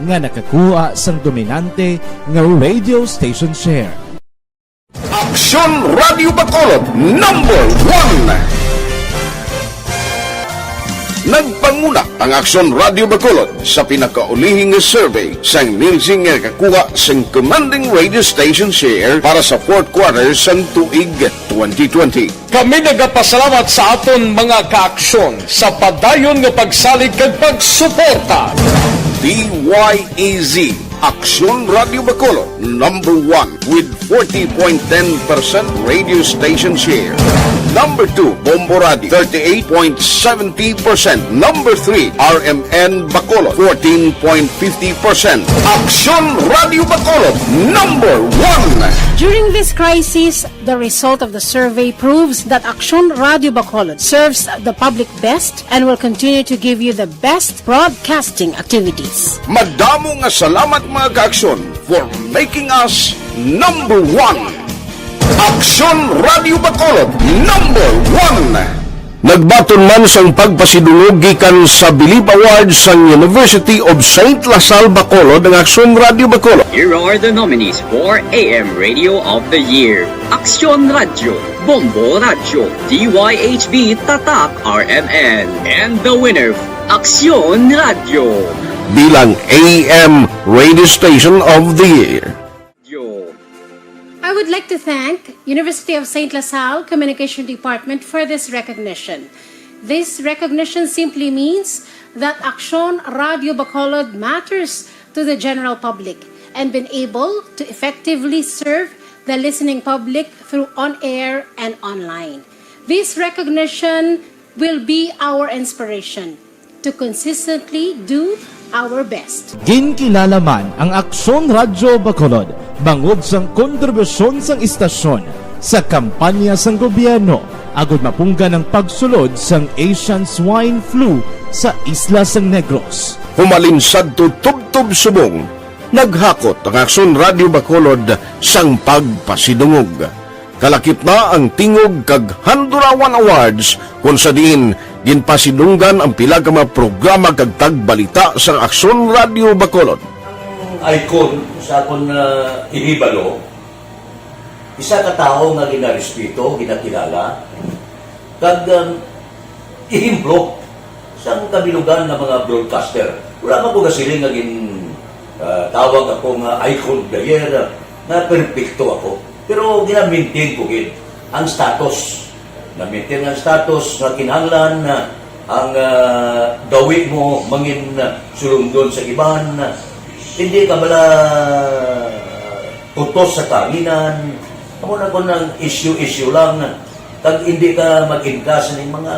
nga nakakuha sang dominante nga radio station share. Aksyon Radyo Bacolod, number one. Nagpanguna ang Aksyon Radyo Bacolod sa pinakaulihi nga survey sang Nielsen nga nakakuha sang commanding radio station share para sa fourth quarter sang tuig twenty twenty. Kami nagapasalamat sa aton mga kaaksyon sa padayon nga pagsalig kag pagsuporta. D Y E Z, Aksyon Radyo Bacolod, number one with forty point ten percent radio station share. Number two, Bombo Radio, thirty-eight point seventy percent. Number three, R M N Bacolod, fourteen point fifty percent. Aksyon Radyo Bacolod, number one. During this crisis, the result of the survey proves that Aksyon Radyo Bacolod serves the public best and will continue to give you the best broadcasting activities. Madamo nga salamat, mga kaaksyon, for making us number one. Aksyon Radyo Bacolod, number one. Nagbaton man sang pagpasidungog gikan sa Bilib Awards sang University of Saint La Salle Bacolod ang Aksyon Radyo Bacolod. Here are the nominees for A M Radio of the Year: Aksyon Radyo, Bombo Radyo, D Y H B Tatak R M N, and the winner, Aksyon Radyo. Bilang A M Radio Station of the Year. I would like to thank University of Saint La Salle Communication Department for this recognition. This recognition simply means that Aksyon Radyo Bacolod matters to the general public and been able to effectively serve the listening public through on-air and online. This recognition will be our inspiration to consistently do our best. Ginkilala man ang Aksyon Radyo Bacolod bangod sang kontribusyon sang istasyon sa kampanya sang gobyerno agud mapunggan ang pagsulod sang Asian Swine Flu sa isla sang Negros. Humalin sadto tubtob subong, naghakot ang Aksyon Radyo Bacolod sang pagpasidungog. Kalakip na ang Tingog kag Handurawan Awards, kung sa diin ginpasidunggan ang pila ka mga programa kag tagbalita sang Aksyon Radyo Bacolod. Ang icon sa akon, ah, ihibalo, isa ka tawo nga ginarespeto, ginakilala, kag, um, ehemplo sang kabilugan nga mga broadcaster. Wala man ko gasiling nga gin, ah, tawag ako nga icon of the year, nga perpekto ako. Pero gina-maintain ko gid ang status. Na-maintain ang status nga kinahanglan na ang, ah, gawi mo mangin, ah, sulundon sa iban. Hindi ka bala kutos sa kahanginan, Amo na kon ang issue-issue lang, kag hindi ka mag-inkas ning mga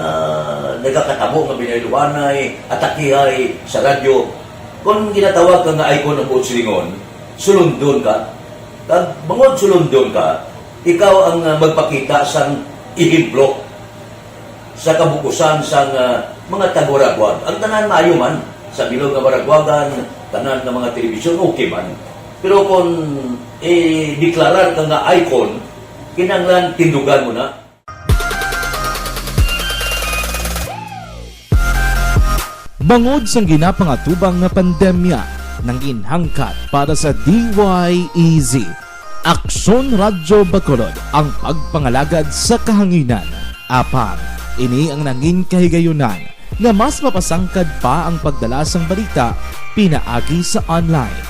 nagakatabo nga binayluanay, atakihay sa radyo. Kon ginatawag ka nga icon ang buot silingon, sulundon ka. Kag bangod sulundon ka, ikaw ang, ah, magpakita sang ehemplo sa kabukusan sang, ah, mga taga-Waraguag. Ang tanan maayo man, sa bilog nga Waraguagan, tanan nga mga telebisyon, okay man. Pero kung i-deklarar ka nga icon, kinahanglan tindugan mo na. Bangod sang ginapangatubang nga pandemya, nangin hangkat para sa D Y E Z, Aksyon Radyo Bacolod ang pagpangalagad sa kahanginan. Apang, ini ang nangin kahigayunan nga mas mapasangkad pa ang pagdala sang balita pinaagi sa online.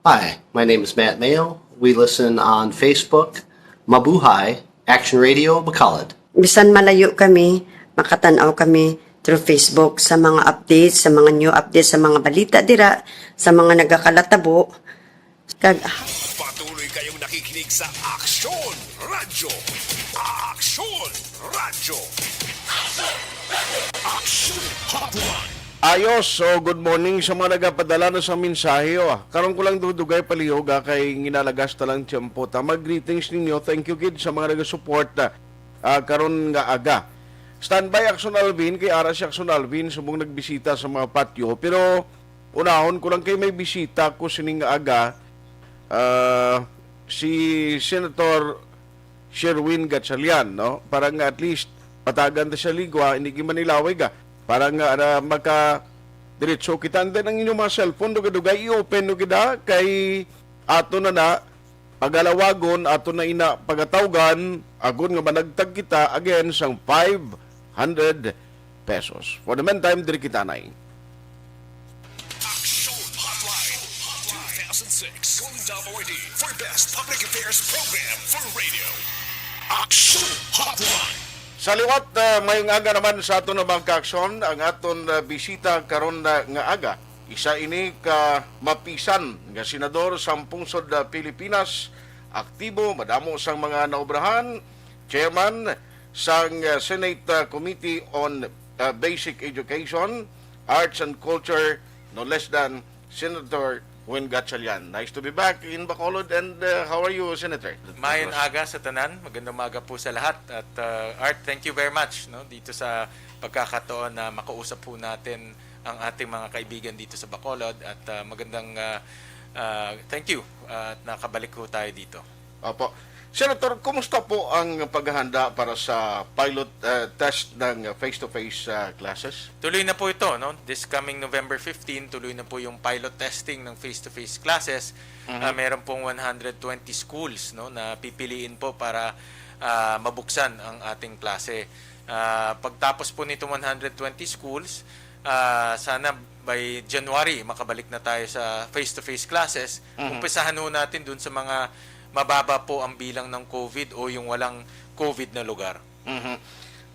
Hi, my name is Matt Mayo. We listen on Facebook. Mabuhay, Action Radio Bacolod. Bisan malayo kami, makatan-aw kami through Facebook sa mga updates, sa mga new updates, sa mga balita dira, sa mga nagakalatabo. Kag Patuloy kayong nakikinig sa Aksyon Radyo. Aksyon Radyo. Aksyon Hotline. Ayos, so good morning sa mga nagapadala na sa mensahe. Oh. Karon ko lang dudugay palihog, ah, kay ginalagas ta lang tiyempo ta. Mag-greetings ninyo. Thank you gid sa mga nagasupport, ah, ah, karon nga aga. Standby, Action Alvin, kay ara si Action Alvin subong nagbisita sa mga patio. Pero unahon ko lang kay may bisita ko sining nga aga, ah, si Senator Sherwin Gatchalian, no? Para nga at least patagan ta siya ligwa, hindi gid manilawig, ah. Para nga, ah, maka diretso kita. And then ang inyong mga cellphone, dugay-dugay, i-open nyo gid, ah, kay ato na na pagalawagon, ato na ina pagatawgan, agod nga managtag kita again sang five hundred pesos. For the meantime, diri kita, Nay. Action Hotline two thousand six Golden Dove Awardee for Best Public Affairs Program for Radio. Action Hotline. Sa liwat, ah, mayong aga naman sa aton nga mga kaaksyon, ang aton, ah, bisita karon na nga aga. Isa ini ka mapisan nga senador sang pungsod, ah, Pilipinas, aktibo, madamo sang mga naobrahan, chairman sang, ah, Senate, ah, Committee on, ah, Basic Education, Arts and Culture, no less than Senator Win Gatchalian. Nice to be back in Bacolod, and, uh, how are you, Senator? Maayong aga sa tanan. Magandang umaga po sa lahat. At, uh, Art, thank you very much, no, dito sa pagkakataon na makausap po natin ang ating mga kaibigan dito sa Bacolod. At, uh, magandang, uh, uh, thank you, uh, at nakabalik po tayo dito. Opo. Senator, kumusta po ang paghahanda para sa pilot, uh, test ng face-to-face, uh, classes? Tuloy na po ito, no? This coming November fifteen, tuloy na po yung pilot testing ng face-to-face classes. Mhm. Ah, meron pong one hundred twenty schools, no, na pipiliin po para, ah, mabuksan ang ating klase. Ah, pagtapos po nitong one hundred twenty schools, ah, sana by January makabalik na tayo sa face-to-face classes. Mhm. Umpisahan ho natin dun sa mga mababa po ang bilang ng COVID o yung walang COVID na lugar. Mhm.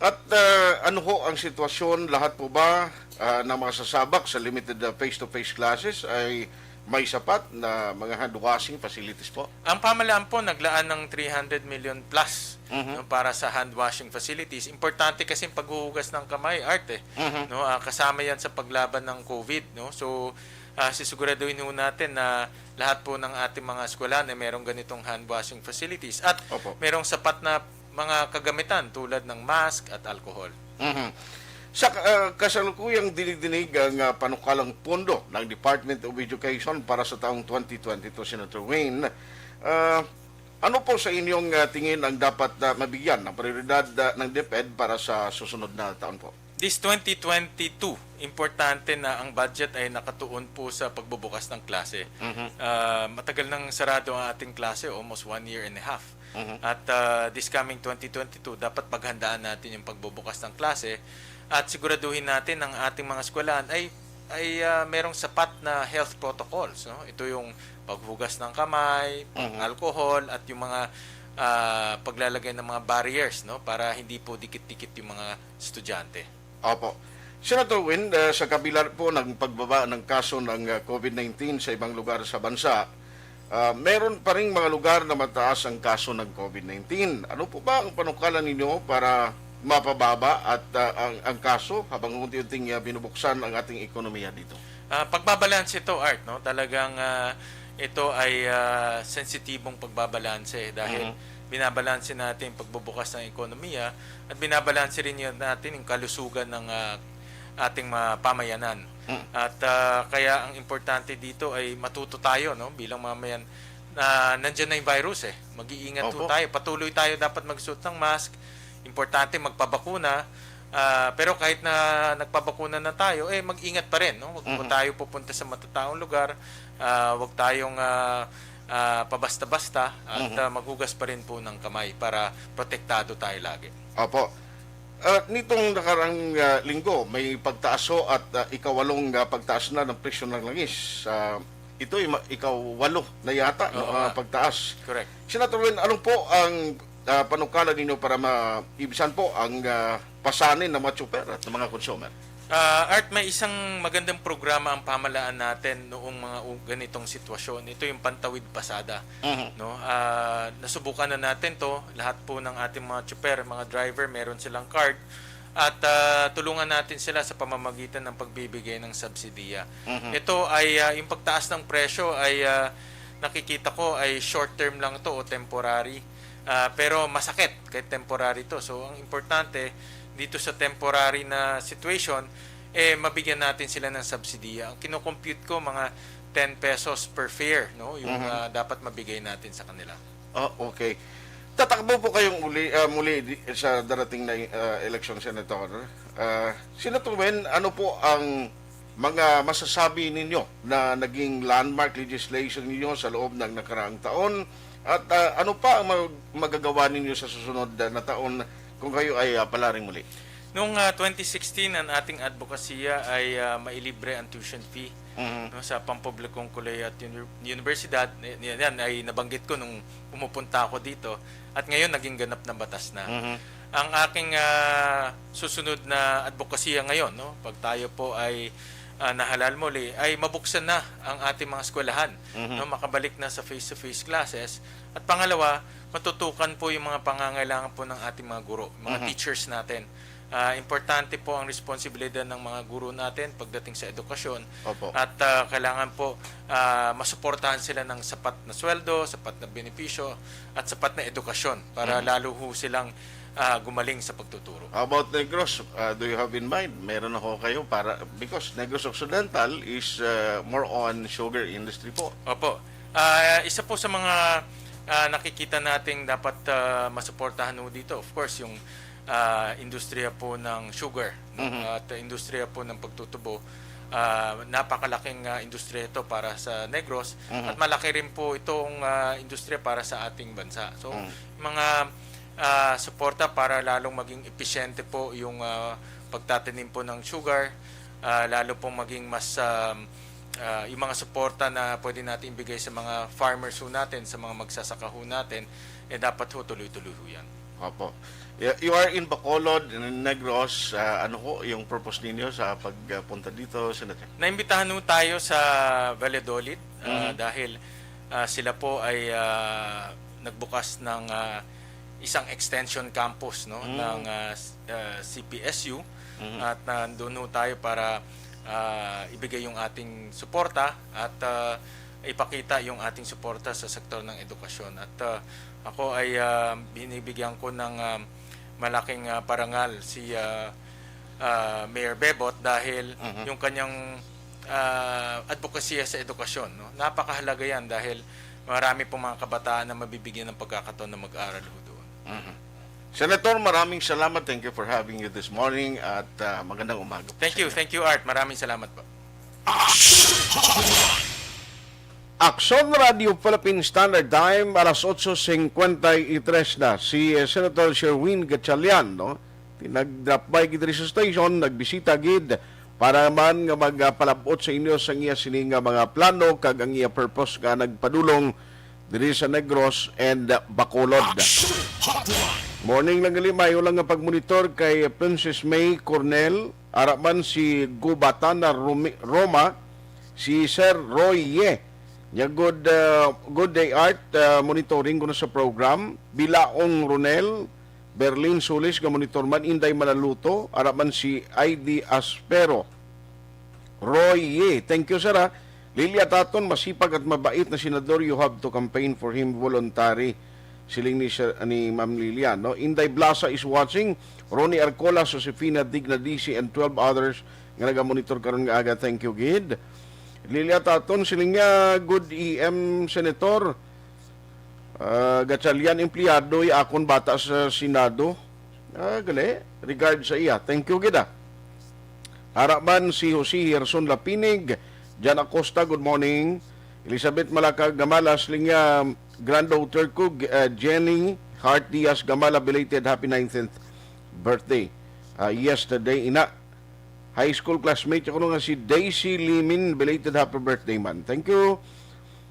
At, ah, ano ho ang sitwasyon? Lahat po ba, ah, ng mga sasabak sa limited, ah, face-to-face classes ay may sapat na mga hand washing facilities po? Ang pamahalaan po naglaan ng three hundred million plus, mhm, no, para sa hand washing facilities. Importante kasi ang paghuhugas ng kamay, Art, eh. Mhm. No, ah, kasama yan sa paglaban ng COVID, no? So, ah, sisiguraduhin ho natin na lahat po ng ating mga eskwelahan ay merong ganitong hand washing facilities at, opo, merong sapat na mga kagamitan tulad ng mask at alcohol. Mhm. Sa, ah, kasalukuyang dinig-dinig ang, ah, panukalang pondo ng Department of Education para sa taong twenty twenty-two, Senator Wayne, ah, ano po sa inyong, ah, tingin ang dapat, ah, mabigyan ng prioridad, ah, ng DepEd para sa susunod na taon po? This twenty twenty-two, importante na ang budget ay nakatuon po sa pagbubukas ng klase. Mhm. Ah, matagal nang sarado ang ating klase, almost one year and a half. Mhm. At, ah, this coming twenty twenty-two, dapat paghandaan natin yung pagbubukas ng klase at siguraduhin natin ang ating mga eskwelahan ay, ay, ah, merong sapat na health protocols, no? Ito yung paghugas ng kamay, mhm, alcohol, at yung mga, ah, paglalagay ng mga barriers, no? Para hindi po dikit-dikit yung mga estudyante. Opo. Senator Win, ah, sa kabila po ng pagbaba ng kaso ng, ah, COVID nineteen sa ibang lugar sa bansa, Ah, meron pa ring mga lugar na mataas ang kaso ng COVID nineteen. Ano po ba ang panukala ninyo para mapababa at, ah, ang, ang kaso habang unti-unting, ah, binubuksan ang ating ekonomiya dito? Ah, pagbabalanse ito, Art, no? Talagang, ah, ito ay, ah, sensitibong pagbabalanse dahil Mhm. binabalanse natin yung pagbubukas ng ekonomiya at binabalanse rin yun natin yung kalusugan ng, ah, ating mga pamayanan. Mm. At, ah, kaya ang importante dito ay matuto tayo, no, bilang mamayan na nandiyan na yung virus, eh. Mag-iingat po Opo. tayo. Patuloy tayo dapat magsuot ng mask. Importante magpabakuna. Ah, pero kahit na nagpabakuna na tayo, eh, mag-ingat pa rin, no? Wag po Mhm. tayo pupunta sa matataong lugar. Ah, wag tayong, ah, ah, pabasta-basta at, Mhm. ah, maghugas pa rin po ng kamay para protektado tayo lagi. Opo. Ah, nitong nakarang, ah, linggo, may pagtaas ho at, ah, ikawalong, ah, pagtaas na ng presyo ng langis. Ah, ito'y ma-, ikawalo na yata, no, Oo ah, nga. pagtaas. Correct. Senator Win, ano po ang, ah, panukala ninyo para maibisan po ang, ah, pasanin ng mga tsuper at ng mga consumer? Ah, Art, may isang magandang programa ang pamahalaan natin noong mga u-, ganitong sitwasyon. Ito yung Pantawid Pasada, Mhm. no? Ah, nasubukan na natin 'to, lahat po ng ating mga tsuper, mga driver, meron silang card. At, ah, tulungan natin sila sa pamamagitan ng pagbibigay ng subsidiya. Mhm. Ito ay, ah, yung pagtaas ng presyo ay, ah, nakikita ko ay short term lang 'to o temporary. Ah, pero masakit kahit temporary 'to. So, ang importante dito sa temporary na situation, eh, mabigyan natin sila ng subsidiya. Ang kinocompute ko, mga ten pesos per fare, no, yung, Mhm. ah, dapat mabigay natin sa kanila. Ah, okay. Tatakbo po kayong uli, ah, muli di, sa darating na, ah, eleksyon, Senator. Ah, Senator Wen, ano po ang mga masasabi ninyo na naging landmark legislation ninyo sa loob ng nakaraang taon? At, ah, ano pa ang mag-, magagawa ninyo sa susunod, ah, na taon kung kayo ay, ah, palaring muli? Noong, ah, twenty sixteen, ang ating advokasya ay, ah, mailibre ang tuition fee, Mhm. no, sa pampublikong kolehiyo at uni-, universidad. Y-, yan ay nabanggit ko nung pumupunta ako dito. At ngayon, naging ganap na batas na. Mhm. Ang aking, ah, susunod na advokasya ngayon, no, pag tayo po ay, ah, nahalal muli, ay mabuksan na ang ating mga eskwelahan, Mhm. no, makabalik na sa face-to-face classes. At pangalawa, matutukan po yung mga pangangailangan po ng ating mga guro, mga Mhm. teachers natin. Ah, importante po ang responsibilidad ng mga guro natin pagdating sa edukasyon. Opo. At, ah, kailangan po, ah, masuportahan sila ng sapat na sweldo, sapat na benepisyo, at sapat na edukasyon para Mhm. lalo ho silang, ah, gumaling sa pagtuturo. How about Negros? Ah, do you have in mind? Meron na ho kayo para, because Negros Occidental is, ah, more on sugar industry po. Opo. Ah, isa po sa mga, ah, nakikita nating dapat, ah, masuportahan ho dito, of course, yung, ah, industriya po ng sugar, no? Mhm. At, ah, industriya po ng pagtutubo. Ah, napakalaking, ah, industriya ito para sa Negros Mhm. at malaki rin po itong, ah, industriya para sa ating bansa. So, Mhm. mga, ah, suporta para lalong maging episyente po yung, ah, pagtatanim po ng sugar, ah, lalo pong maging mas, um, ah, yung mga suporta na pwede natin ibigay sa mga farmers ho natin, sa mga magsasaka ho natin, eh, dapat ho tuloy-tuloy ho yan. Opo. Y-, you are in Bacolod, in Negros. Ah, ano ho yung purpose ninyo sa pagpunta dito, Senator? Naimbitahan ho tayo sa Valladolid, ah, Mhm. dahil, ah, sila po ay, ah, nagbukas ng, ah, isang extension campus, no, Mm. ng, ah, s-, ah, C P S U. Mhm. At nandun ho tayo para, ah, ibigay yung ating suporta at, ah, ipakita yung ating suporta sa sektor ng edukasyon. At, ah, ako ay, ah, binibigyan ko ng, ah, malaking, ah, parangal si, ah, ah, Mayor Bebot dahil Mhm. yung kanyang, ah, advokasya sa edukasya, no? Napakahalaga yan dahil marami pong mga kabataan na mabibigyan ng pagkakataon na mag-aral ho doon. Mhm. Senator, maraming salamat. Thank you for having you this morning at, ah, magandang umaga po Thank sa you, inyo. Thank you, Art. Maraming salamat po. Aksyon Radio Philippine Standard Time, alas otso cincuenta y tres na. Si, eh, Senator Sherwin Gatchalian, no? Nag-drop by gid diri sa station, nagbisita gid para man nga magpalab-ot sa inyo sa iya sini nga mga plano kag ang iya purpose nga nagpadulong diri sa Negros and Bacolod. Action Hotline. Morning lang gali, maayo lang nga pagmonitor kay Princess May Cornel, ara man si Gubatana Rumi-, Roma, si Sir Roy Ye, Nya, good, uh, good day, Art. Uh, monitoring ko na sa program. Bilaong Ronel, Berlin Sulis, nga monitor man, Inday Malaluto, ara man si I D Aspero. Roy Ye, thank you, sir, ha. Lilia Taton, masipag at mabait na senador, you have to campaign for him voluntary. Siling ni, sir, ni Ma'am Lilia, no? Inday Blasa is watching. Ronnie Arcola, Josefina Digna D C, and twelve others nga nagamonitor karon nga aga. Thank you, gid. Lilia Taton, siling niya, good E M Senator. Ah, Gatchalian, empleyado, ya akon bata sa Senado. Ah, gali. Regard sa iya. Thank you, gid, ah. Ara man si Jose Gerson Lapinig, Jan Acosta, good morning. Elizabeth Malacag Gamalas, siling niya, granddaughter ko, G-, ah, Jenny Hart Diaz Gamala, belated happy nineteenth birthday. Ah, yesterday, ina. High school classmate ko nga si Daisy Limin, belated happy birthday man. Thank you.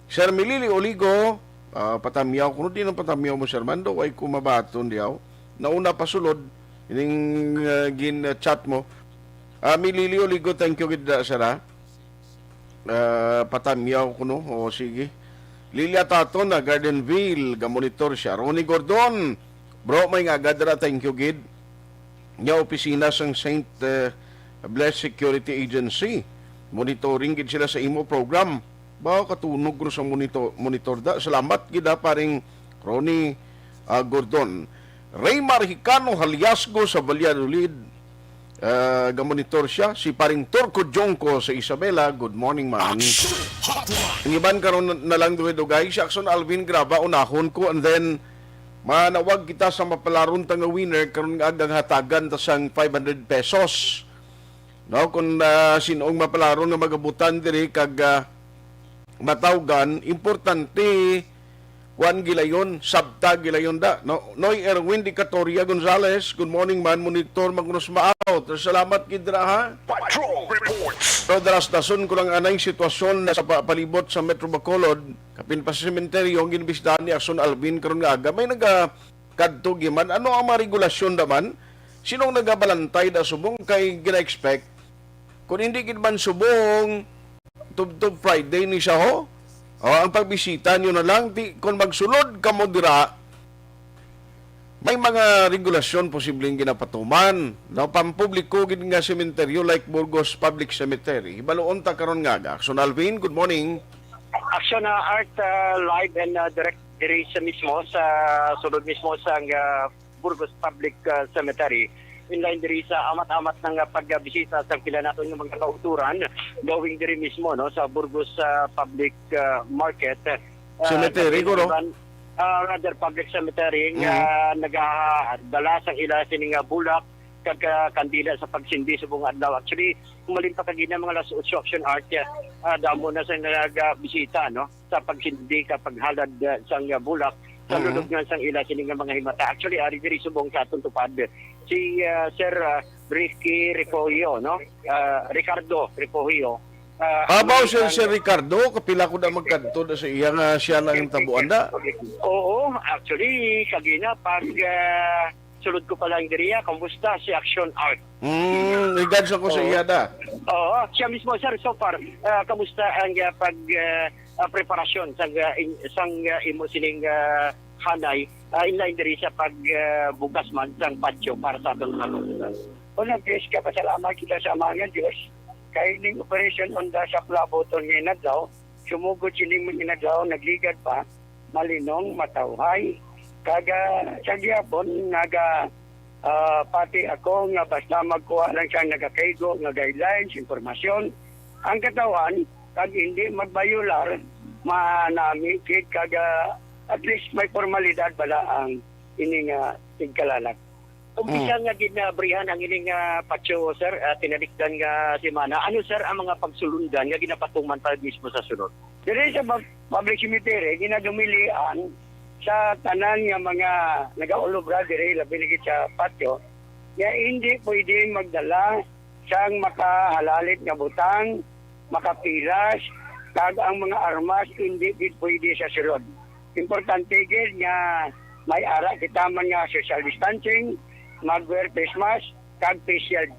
Sir Milili Oligo, ah, patamyaw. Kuno di nang patamyaw mo, Sir Mando, way ko mabaton diyaw. Nauna pa sulod, ining, ah, gin-chat mo. Ah, Milili Oligo, thank you gid, ah, sir, ah. Ah, patamyaw kuno. O, sige. Lilia Taton na Gardenville, gamonitor siya. Ronnie Gordon, bro, may nga agad ra, thank you gid. Nya opisina sang Saint, eh, Blessed Security Agency. Monitoring gid sila sa imo program. Ba, katunog ko sa monitor, monitor da. Salamat gid, ha, paring Ronnie, ah, Gordon. Raymar Hicano Haliasgo sa Valladolid. Ah, gamonitor siya. Si paring Turco Jongko sa Isabela. Good morning, man. Action Hotline. Ang iban karon na lang, dugay-dugay. Si Action Alvin Graba, unahon ko. And then, manawag kita sa mapalaron ta nga winner. Karon nga agang hatagan ta sang five hundred pesos. No, kung, ah, sin-ong mapalaron nga magabutan diri kag, ah, matawgan, importante, kuan gilayon, sabta gilayon da. No, Noy Erwin Dicatoria Gonzalez, good morning man, monitor, magnos maaw. Salamat gid ra, ha. Patrol reports. Pero darasdason ko lang anay sitwasyon na sa pa-, palibot sa Metro Bacolod, kapin pa sa sementeryo, ang ginbisdahan ni Action Alvin karon nga aga. May naga kadto giman. Ano ang mga regulasyon naman? Sinong nagabalantay da subong kay gina-expect? Kung hindi gid man subong, tubtob Friday ni siya, ho? O, ang pagbisita nyo na lang, di, kung magsulod ka mo dira, may mga regulasyon posibleng ginapatuman. No, pampubliko gid nga sementeryo like Burgos Public Cemetery. Hibaluon ta karon nga aga. Action Alvin, good morning. Action, ah, Art, ah, live and, ah, direct diri sa mismo, sa sulod mismo sa, ah, Burgos Public, ah, Cemetery. Inline diri sa amat-amat nga pagbisita sa pila naton nga mga kautoran, going diri mismo, no, sa Burgos, ah, Public, ah, Market. Ah, Cemetery, labi na guro? Iban, ah, rather, Public Cemetery nga Mm. nagadala sang ila sini nga bulak kag, ah, kandila sa pagsindi subong adlaw. Actually, umalin pa kagina mga alas otso, Action Art, ah, damo na sa nagabisita, no, sa pagsindi ka paghalad, ah, sang, ah, bulak sa Mhm. lulubngan sang ila sini nga mga himata. Actually, ari diri subong sa aton tupad si, ah, Sir, ah, Ricky Refugio, no? Ah, Ricardo Refugio. Ah, Abaw, ang Sir, isang Sir Ricardo, kapila ko na magkadto na sa iya nga siya lang ang tabuan na. Oo, actually, kagina, pag, ah, sulod ko pa lang diri, ah, kumusta si Action Art? Hmm, regards ako sa Oo. iya da. Oo, siya mismo, sir, so far, ah, kamusta ang, ah, pag, ah, ah, preparasyon sang, ah, in-, sang, ah, imo sining, ah, hanay, ah, inline diri sa pag, ah, bugas man sang patio para sa aton mga kautoran? Unang, Chris, kapasalamat kita sa Amang nga Diyos. Kay ning operasyon unda sa plaboton nga inadlaw, sumugod sini nga inadlaw, nagligad pa, malinong, matawhay. Kag, ah, sa gihapon, naga, ah, pati ako nga basta magkuha lang sang nagakaigo nga guidelines, impormasyon, ang katawhan, kag hindi magbayular, manami gid, kag, ah, at least may formalidad bala ang ini nga tigkalalat. Umpisa Mm. nga ginabrihan ang ining, ah, patio, sir, ah, tinalikdan nga semana. Ano, sir, ang mga pagsulundan nga ginapatuman pa mismo sa sunod? Diri sa pub-, public cemetery, ginadumilian sa tanan nga mga nagaulobra diri, labi na gid sa patio, nga hindi pwede magdala sang makahalalit nga butang, makapilas, kag ang mga armas hindi gid pwede sa sulod. Importante gid nga may ara kita man nga social distancing, mag-wear face mask, kag face shield.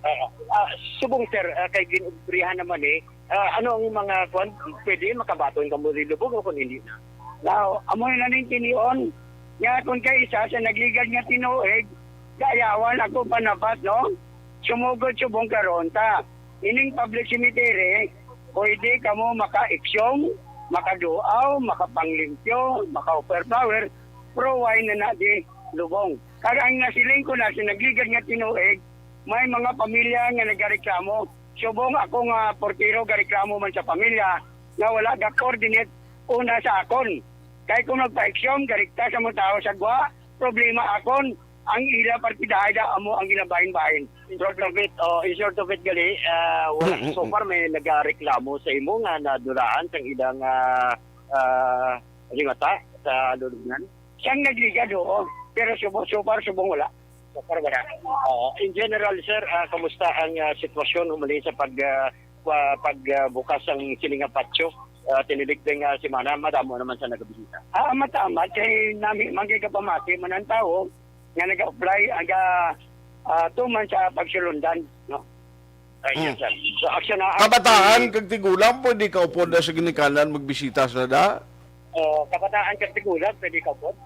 Ah, ah, subong, sir, ah, kay gin-ubrihan naman eh. Ah, ano ang mga kwan? Pwede makabaton kamo ni Lubong o kung hindi na? Now, amo na ning tinion nga kung kay isa sa nagligad nga tinuig, dayawan ako panabat, no? Sumugod subong karon ta. Ining public cemetery, pwede kamo maka-exhume, makaduaw, makapanglimpyo, maka-offer flower, pero why na na di Lubong? Kag ang nasiling ko na sa nagligad nga tinuig, may mga pamilya nga nagareklamo. Subong ako nga portero gareklamo man sa pamilya nga wala ga-coordinate una sa akon. Kay kung magpa-exhume, garekta sa mga tao sa gwa, problema akon, ang ila partidahay da amo ang ginabahin-bahin. In short of it, oh, in short of it, gali, ah, wala Mm, mm, so mm. far may nagareklamo sa imo nga nadulaan sang ilang, ah, ah, limata sa lulubngan? Siyang nagligad, oo. Pero subo-, so far, subong wala. So far, wala. Oo. In general, sir, ah, kamusta ang, ah, sitwasyon humalin sa pag, ah, pa-, pag, ah, bukas ang sini nga patio? Ah, tinilikding, ah, semana, madamo naman sa nagabisita. Ah, matamat kay nami man kay kapamati man ang tawo nga nag-apply aga, ah, tuman sa pagsulundan, no? Ay, yes, Mm. sir. So, action na. Kabataan kag tigulang pwede kaupod na sa ginikanan magbisita sa da? Oh, kabataan kag tigulang pwede kaupod?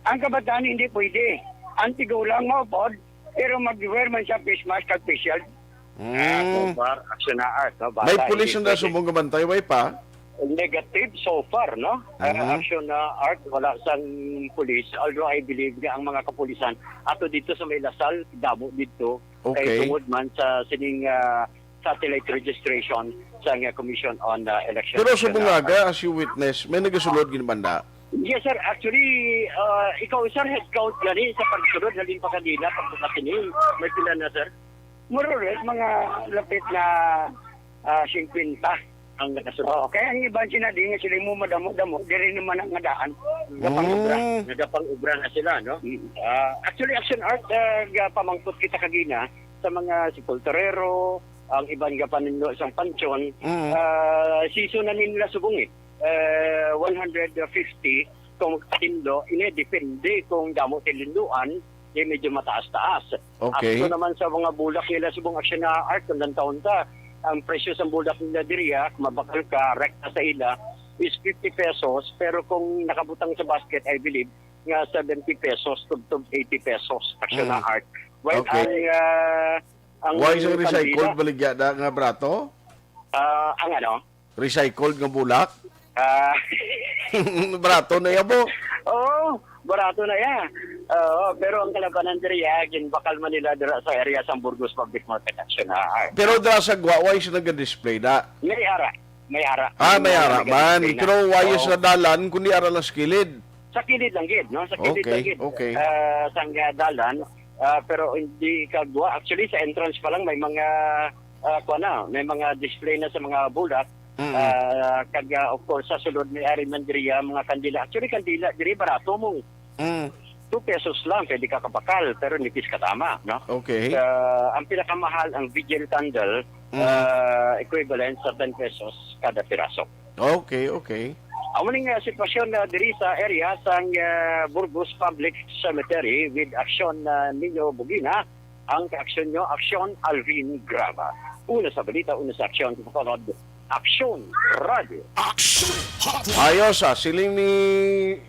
Ang kabataan hindi pwede. Ang tigulang maupod, pero mag-wear man siya face mask kag face shield. Ah, so Mm. far, action na art, no? May Bata, pulis hindi na pwede. Sumong gabantay, way pa? Negative so far, no? Ah, Mm. action na art, wala sang pulis. Although I believe nga ang mga kapulisan ato dito sa may Lasal, damo dito. Kay Okay. tungod man sa sining, ah, satellite registration sa nga Commission on, ah, Election Pero sa Commission, ah, bungaga, as you witness, may nagasulod gid banda? Yes, sir. Actually, ah, ikaw, sir, head count gani sa pagsulod, halin pa kanina, pagbukas ini, may pila na, sir? More or less, mga lapit na, ah, singkwenta. Ang nakasulod. Oo, kaya ang iban sina di nga sila mo madamo-damo, diri naman ang nga daan. Gapang-obra. Mm. Nagapang-obra na sila, no? Mm. Ah, actually, action art, ah, ga-, pamangkot kita kagina sa mga sepulturero, ang iban gapanindo sang pansyon, Mm. ah, season na nila subong eh. Eh, one hundred fifty kung magpatindo, ini depende kung damo tilinduan, eh, medyo mataas-taas. Okay. Ato naman sa mga bulak nila subong action na art, kung lantawon ta, ang presyo sa bulak nila diriya, kung mabakal ka, rekta sa ila, is fifty pesos, pero kung nakabutang sa basket, I believe, nga seventy pesos, tubtob eighty pesos, action na Mm. art. While Okay. ang, ah, ang Why sa recycled kandila, baligya na nga brato? Ah, ang ano? Recycled nga bulak? Ah. Barato na ya, bo. Oo, barato na ya. Oo, pero ang kalabanan diri, ah, ginbakal man nila dira sa area sang Burgos Public Market Action, ah, ah. Pero dira sa Guaway siya nag-display na? May ara. May ara. Ah, may May ara man. nag-display na. Pero why Oo. sa dalan, kundi ara lang sa kilid? Sa kilid lang gid, no? Sa kilid Okay, lang gid. okay. Ah, sang, ah, dalan, ah, pero hindi ka gwa. Actually, sa entrance pa lang may mga, ah, kuwan na, may mga display na sa mga bulak. Mm. Ah, kag, ah, of course, sa sulod may ari man diri, ah, mga kandila. Actually, kandila diri barato mo. Mm. Two pesos lang, pwede ka kabakal, pero nipis ka tama, no? Okay. Ah, ang pinakamahal, ang vigil candle, Mm. ah, equivalent sa ten pesos kada piraso. Okay, okay. Amo ning, ah, sitwasyon na diri sa area sang, ah, Burgos Public Cemetery with action, ah, Nino Bugina. Ang aksyon nyo, aksyon Alvin Graba. Una sa balita, una sa aksyon, kasunod, Aksyon Radio. Action Hotline. Ayos, ah, siling ni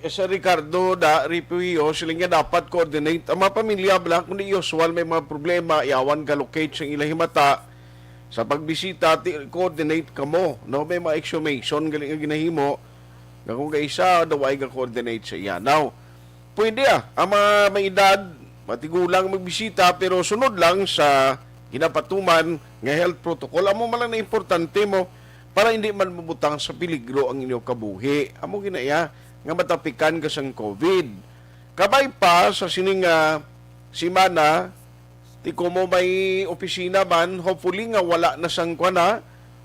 Sir Ricardo da Ripio, siling nga dapat coordinate ang mga pamilya bala, kung di usual may mga problema, yawan ka locate sa ilang himata, sa pagbisita, ti-, coordinate kamo, no? May mga exhumation, gali nga ginahimo, nga kung kaisa, daw ay ga-coordinate sa iya. Now, pwede, ah, ang mga may edad, matigulang magbisita, pero sunod lang sa ginapatuman nga health protocol. Amo man lang na importante mo para hindi man mabutang sa peligro ang inyong kabuhi. Amo ginaya nga matapikan ka sang COVID. Kabay pa sa sining, ah, semana, ti kumo may opisina man, hopefully nga wala na sang kwan, ha?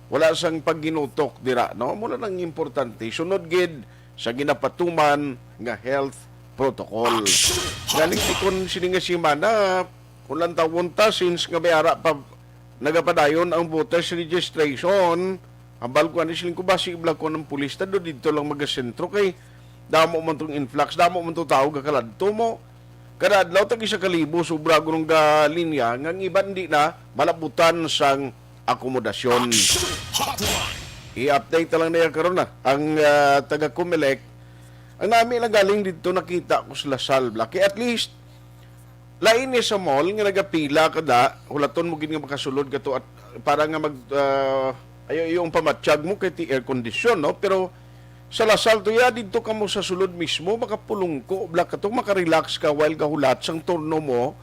Wala sang pagginutok dira, no? Amo na lang importante. Sunod gid sa ginapatuman nga health protocol. Galing ti kon sini nga semana, kung lantawon ta, since nga may ara pa nagapadayon ang voters registration, hambal ko ani siling ko basi iblag ko ng pulis ta do dito lang magasentro kay damo man tong influx, damo man tong tao gakaladto mo. Kada adlaw, tag isa ka libo sobra gurong ga linya, nga ang iban di na malabutan sang akomodasyon. Action Hotline. I-update na lang niya karon na ang, ah, taga Comelec. Ang nami lang galing dito, nakita ko sa Lasal, Blacky. At least, lain ni sa mall nga nagapila ka da, hulaton mo gid nga makasulod ka to at para nga mag, ah, ayo yung pamatsyag mo kay ti air condition, no? Pero sa Lasal to ya, dito ka mo sa sulod mismo, makapulungko, bla ka to, makarelax ka while gahulat sang turno mo,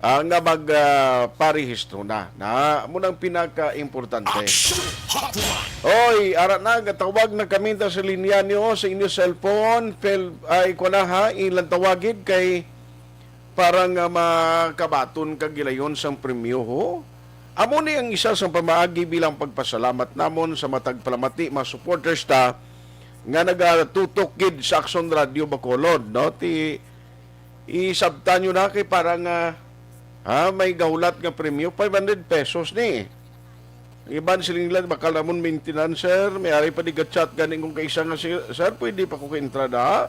ah, nga mag, ah, parehistro na. Na, mo nang pinaka-importante. Action Hotline. Oy, ara na, gatawag na kami ta sa linya niyo, sa inyo cellphone, pel, ay, kwa na ha, ilang tawagid kay para nga makabaton kag gilayon sang premyo, ho? Amo ni ang isa sang pamaagi bilang pagpasalamat namon sa matag palamati, mga supporters ta nga nagatutok gid sa Aksyon Radio Bacolod, no? Ti, isabtan nyo na kay para nga, ha, may gahulat nga premyo, five hundred pesos ni. Ang iban siling nila, bakal namon maintenance, sir. May ari pa di ga-chat gani kung kaisa nga, sir, sir, pwede pa ko ka-entrada?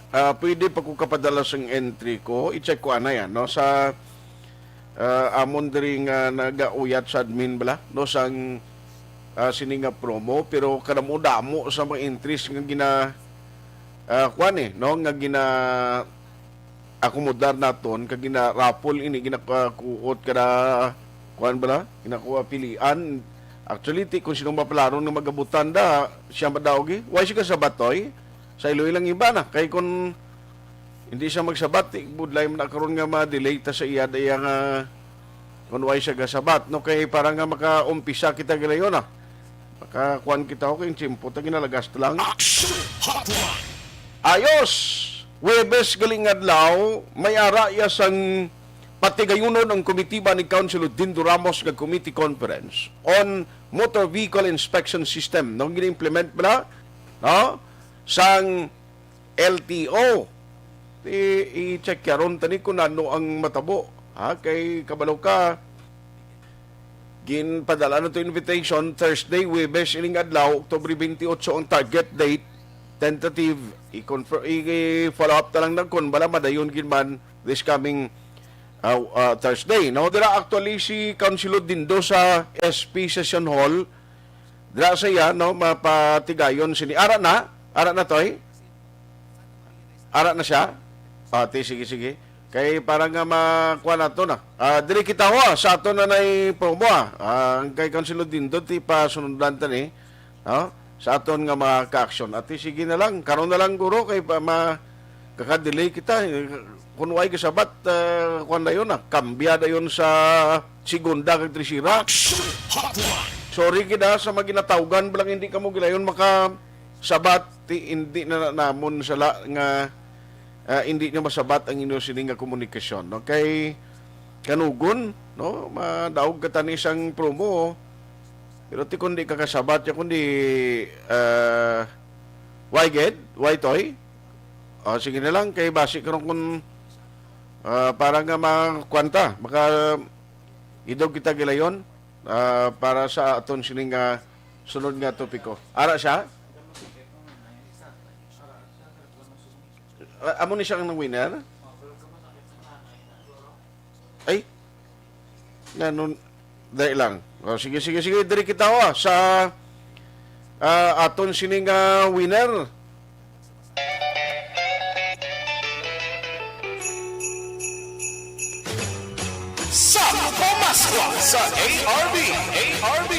Ah, pwede pa ko kapadala sang entry ko? I-check ko ana yan, no? Sa, ah, amon diri nga nagauyat sa admin bala, no? Sang, ah, sini nga promo, pero kadamo-damo sa mga entries nga gina, ah, kuwan eh, no? Nga gina, akomodar naton kag gina-raffle ini, ginakuot kada kuan bala, ginakuha pilian. Actually, ti kung sino mapalaron nga magabutan da, siya madaog eh. Why siya kasabat, oy? Sa Iloilo lang iba na. Kay kung hindi siya magsabat, ti, budlay man na karon nga ma-delay ta sa iya, da iya nga kung why siya gasabat, no? Kay para nga makaumpisa kita gilayon, ah. Makakuan kita, okay, yung tiyempo, ta ginalagas lang. Action Hotline. Ayos! Huwebes galing adlaw, may ara iya sang patigayunon ang komitiba ni Councilor Dindo Ramos nga Committee Conference on Motor Vehicle Inspection System. Nung gina-implement bala, no? Sang L T O. I, i-check yaron tani kung ano ang matabo. Ha? Kay kabalo ka, ginpadala na to invitation, Thursday, Huwebes, ining adlaw, Oktubre twenty-eight ang target date, tentative, i-confirm, i-follow up ta lang na kung bala madayon gid man this coming, uh, uh, Thursday. No, dira actually si Councilor Dindo sa S P Session Hall. Dira sa iya, no, mapatigayon sini. Ara na? Ara na, Toy? Ara na siya? Ah, ti, sige, sige. Kay para nga makuha nato na. Ah, diri kita ho, ah, sa aton na nay promo, ah. Ah, ang kay Councilor Dindo, ti pasundan ta ni, no? Sa aton nga mga ka-action. Ati, sige na lang. Karon na lang, guro, kay pa, ma, kaka-delay kita. Kung way kasabat, ah, kuwan na yun, ah. Kambya na yun sa segunda kag tresira. Action Hotline. Sorry, gid, ah, sa mga ginatawgan, balang hindi ka mo gilayon makasabat. Ti, hindi na namon sala nga, ah, hindi nyo masabat ang inyo sini nga komunikasyon, no? Kay kanugon, no? Madaog ka tani sang promo, pero ti kundi ka kasabat ya kundi, ah, why gid? Why toy? O, sige na lang, kay basi karon kun, ah, para nga makuwanta, maka idog kita gilayon, ah, para sa aton sining, ah, sunod nga topiko. Ara siya? Ah, amo ni siya ang winner? Ay, nanon, dali lang. O, sige, sige, sige, diri kita, oh, sa, ah, aton sining, ah, winner. Sa Pamaskwa sa A R B, A R B.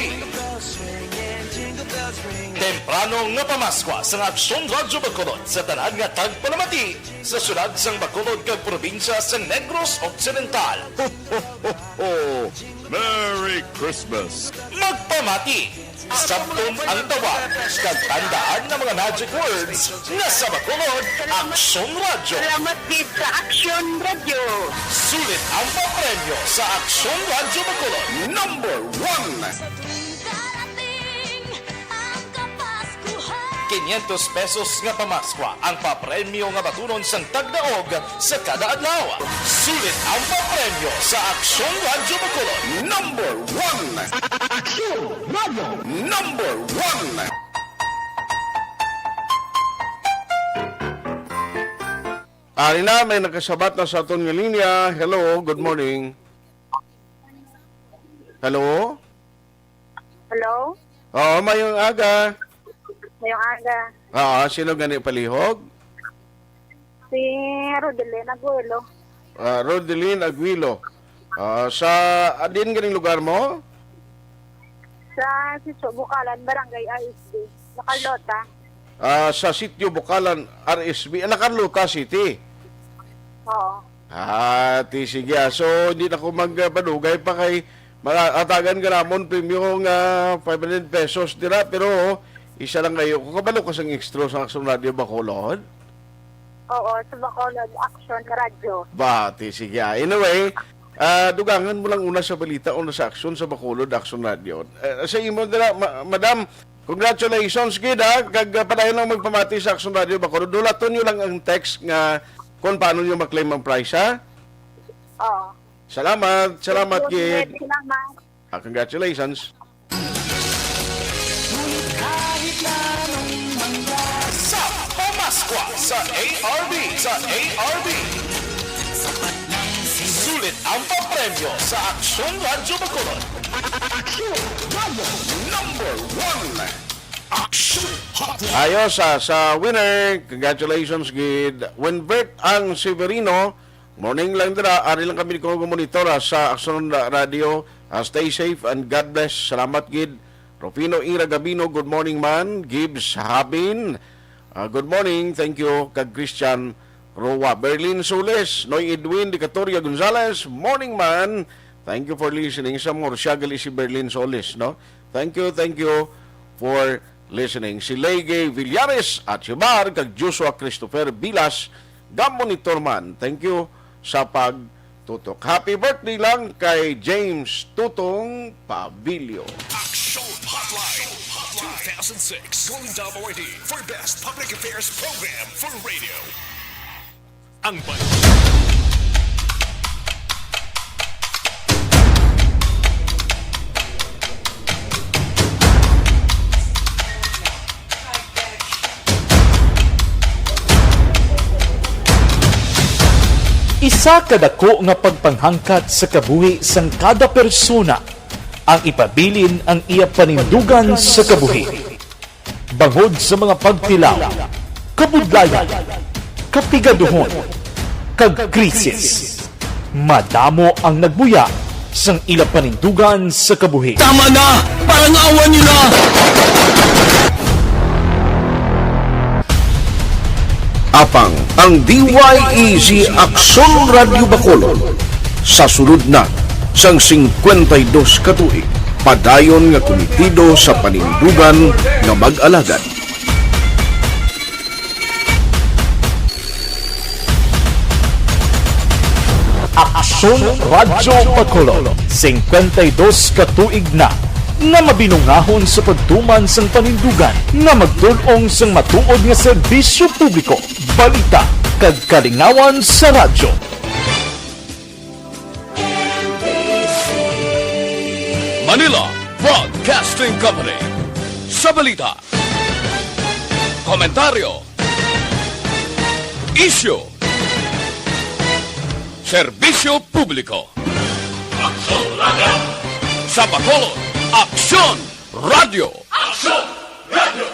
Temprano nga pamaskwa sa Aksyon Radyo Bacolod sa tanan nga tagpalamati sa syudad sang Bacolod kag probinsya sa Negros Occidental. Ho, ho, ho, ho! Merry Christmas! Magpamati! Sabton ang tawag kag tandaan nga mga magic words nga sa Bacolod, Aksyon Radyo. Salamat gid sa Aksyon Radyo. Sulit ang papremyo sa Aksyon Radyo Bacolod. Number one. Sa tuwing darating ang Kapaskuhan. Quinientos pesos nga pamaskwa ang papremyo nga batunon sang tagdaog sa kada adlaw. Sulit ang papremyo sa Aksyon Radyo Bacolod. Number one. Aksyon Radyo. Number one. Ari na, may nakasabat na sa aton nga linya. Hello, good morning. Hello? Hello? Oo, mayong aga. Mayong aga. Oo, sino gani palihog? Si Rodelin Aguilo. Ah, Rodelin Aguilo. Ah, sa, ah, din ganing lugar mo? Sa Sitio Bukalan, Barangay R S B. Nakalota. Ah, sa Sitio Bukalan, R S B. Ah, Nakarlota City. Oo. Ah, ti sige, ah. So, hindi na ko magpadugay pa kay mga atagan ka namon premyo nga five hundred pesos dira, pero isa lang kayo. Kung kabalo ka sang extra sa Aksyon Radio Bacolod? Oo, sa Bacolod, Aksyon Radio. Ba, ti sige, ah. Anyway, ah, dugangan mo lang una sa balita, una sa aksyon sa Bacolod, Aksyon Radio. Eh, sa imo dira, ma-, madam, congratulations gid, ha. Kag, ah, padayon lang magpamati sa Aksyon Radio Bacolod. Dulaton nyo lang ang text nga kung paano nyo maklaim ang prize, ha? Oo. Salamat, salamat Thank you, gid. Salamat. Ah, congratulations. Sa Pamaskwa sa A R B, sa A R B. Sulit ang papremyo sa Aksyon Radyo Bacolod. Aksyon Radyo number one. Aksyon Hotline. Ayos, ah, sa winner, congratulations gid. Winbert ang Severino, morning lang dira, ari lang kami ko monitor, ah, sa Aksyon Ra-, Radio. Ah, stay safe and God bless. Salamat gid. Rufino Ira Gabino, good morning man. Gibbs Habin, ah, good morning. Thank you. Kag Christian Roa. Berlin Soles, Noy Edwin Dicatoria Gonzalez, morning man. Thank you for listening. Sa Murcia, gali si Berlin Soles, no? Thank you, thank you for listening. Si Lege Villares at si Bar, kag Joshua Christopher Vilas, gamonitor man. Thank you sa pagtutok. Happy birthday lang kay James Tutong Pabilio. Action Hotline two thousand six Golden Dome Awardee for Best Public Affairs Program for Radio. Ang ban- Isa ka dako nga pagpanghangkat sa kabuhi sang kada persona ang ipabilin ang iya panindugan sa kabuhi. Bangod sa mga pagtilaw, kabudlayan, kapigaduhon, kag krisis, madamo ang nagbuya sang ila panindugan sa kabuhi. Tama na! Parang awa niyo na! Apang ang D Y E Z Aksyon Radyo Bacolod sa sulod na sang singkwenta y dos ka tuig, padayon nga kumitido sa panindugan nga mag-alagad. Aksyon Radyo Bacolod, singkwenta y dos ka tuig na nga mabinungahon sa pagtuman sang panindugan nga magdul-ong sang matuod nga serbisyo publiko, balita, kag kalingawan sa radyo. Manila Broadcasting Company. Sa balita, komentaryo, isyu, serbisyo publiko. Aksyon Radyo. Sa Bacolod, Aksyon Radyo. Aksyon Radyo.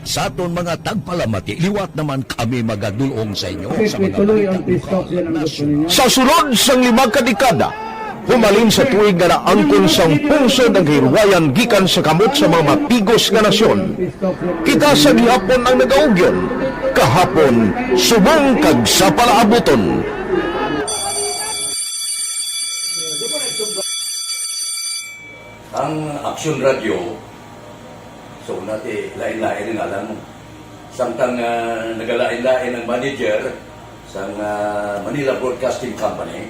Sa aton mga tagpalamati, liwat naman kami magadul-ong sa inyo sa mga balita. Sa sulod sang lima ka dekada, humalin sa tuig nga naangkon sang pungsod ang kahilwayan gikan sa kamot sa mga matigos nga nasyon. Kita sa gihapon ang nagaugyon, kahapon subong kag sa palaabuton. Ang Aksyon Radyo, so, nati, lain-lain ang ngalan mo. Samtang, ah, nagalain-lain ang manager sang, ah, Manila Broadcasting Company,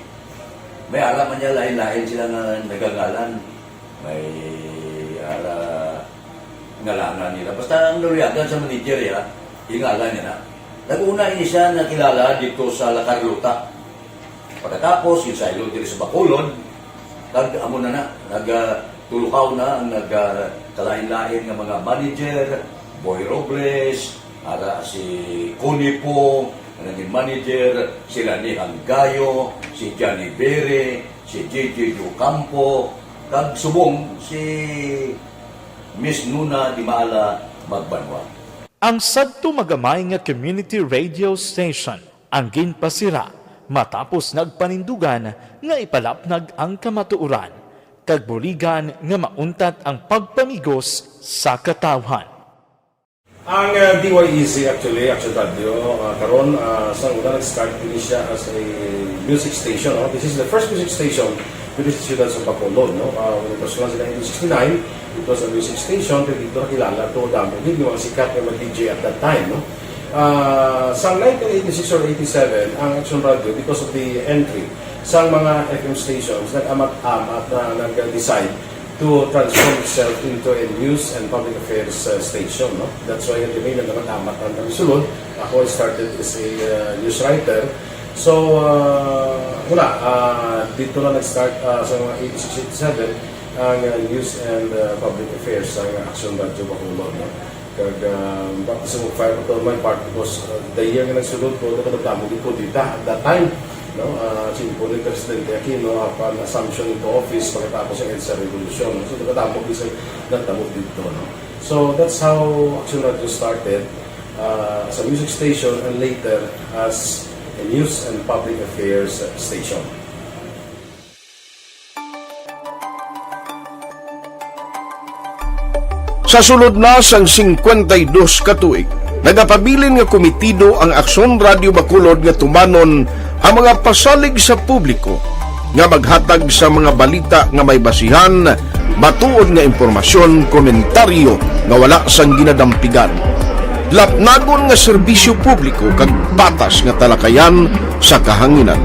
may ara man niya lain-lain sila nga nagangalan. May ara ngalanan nila. Basta ang naluyagan sa manager, ya, ingalan niya na. Nag-una ini siya nakilala dito sa La Carlota. Pagkatapos, yung saylo diri sa Bacolod, nag-, amo na na, nag, ah, tulukaw na ang nag, ah, Sa lain-lain nga mga manager, Boy Robles, ara si Connie Pong, ang naging manager, sila ni Hanggayo, si Johnny Bere, si J J Ocampo, kag subong si Miss Nuna Di Maala Magbanwa. Ang sadto magamay nga community radio station ang ginpasira matapos nagpanindugan nga ipalapnag ang kamatuoran kag buligan nga mauntat ang pagpamigos sa katawhan. Ang, uh, D Y E Z actually, Action Radio, uh, karon, uh, sa una nag-start ini siya as a music station, no? This is the first music station with the Siyudad sa Bacolod, no? Uh, when it was launched in nineteen sixty-nine, it was a music station, kay dito nakilala to, damo gid yung mga sikat nga mga D J at that time, no? Uh, sa nineteen eighty-six or eighty-seven, ang Action Radio, because of the entry sa mga F M stations, nag-amat-amat na nag-decide to transform itself into a news and public affairs, uh, station, no? That's why, di ba, nagdamat-damat ang kami sulod. Ako, I started as a, uh, news writer. So, uh, wala, uh, dito na nag-start, uh, sa mga eighty-six, eighty-seven, ang, uh, news and, uh, public affairs sa Action Radio Bacolod, no? Kag, ah, baka sa mag-fire ko to my part because, ah, the year nga nagsulod ko, nagkadamo gid kudeta at that time, no? Ah, si Imponer Presidente Aquino, upon assumption into office, pagkatapos ang EDSA Revolution, no? So, nagkadamo gid sa nagtabo dito, no? So, that's how Action Radio started, ah, as a music station and later as a news and public affairs station. Sa sulod na sang singkwenta y dos ka tuig, nagapabilin nga komitido ang Aksyon Radio Bacolod nga tumanon ang mga pasalig sa publiko nga maghatag sa mga balita nga may basihan, matuod nga impormasyon, komentaryo nga wala sang ginadampigan, lapnagon nga serbisyo publiko kag patas nga talakayan sa kahanginan.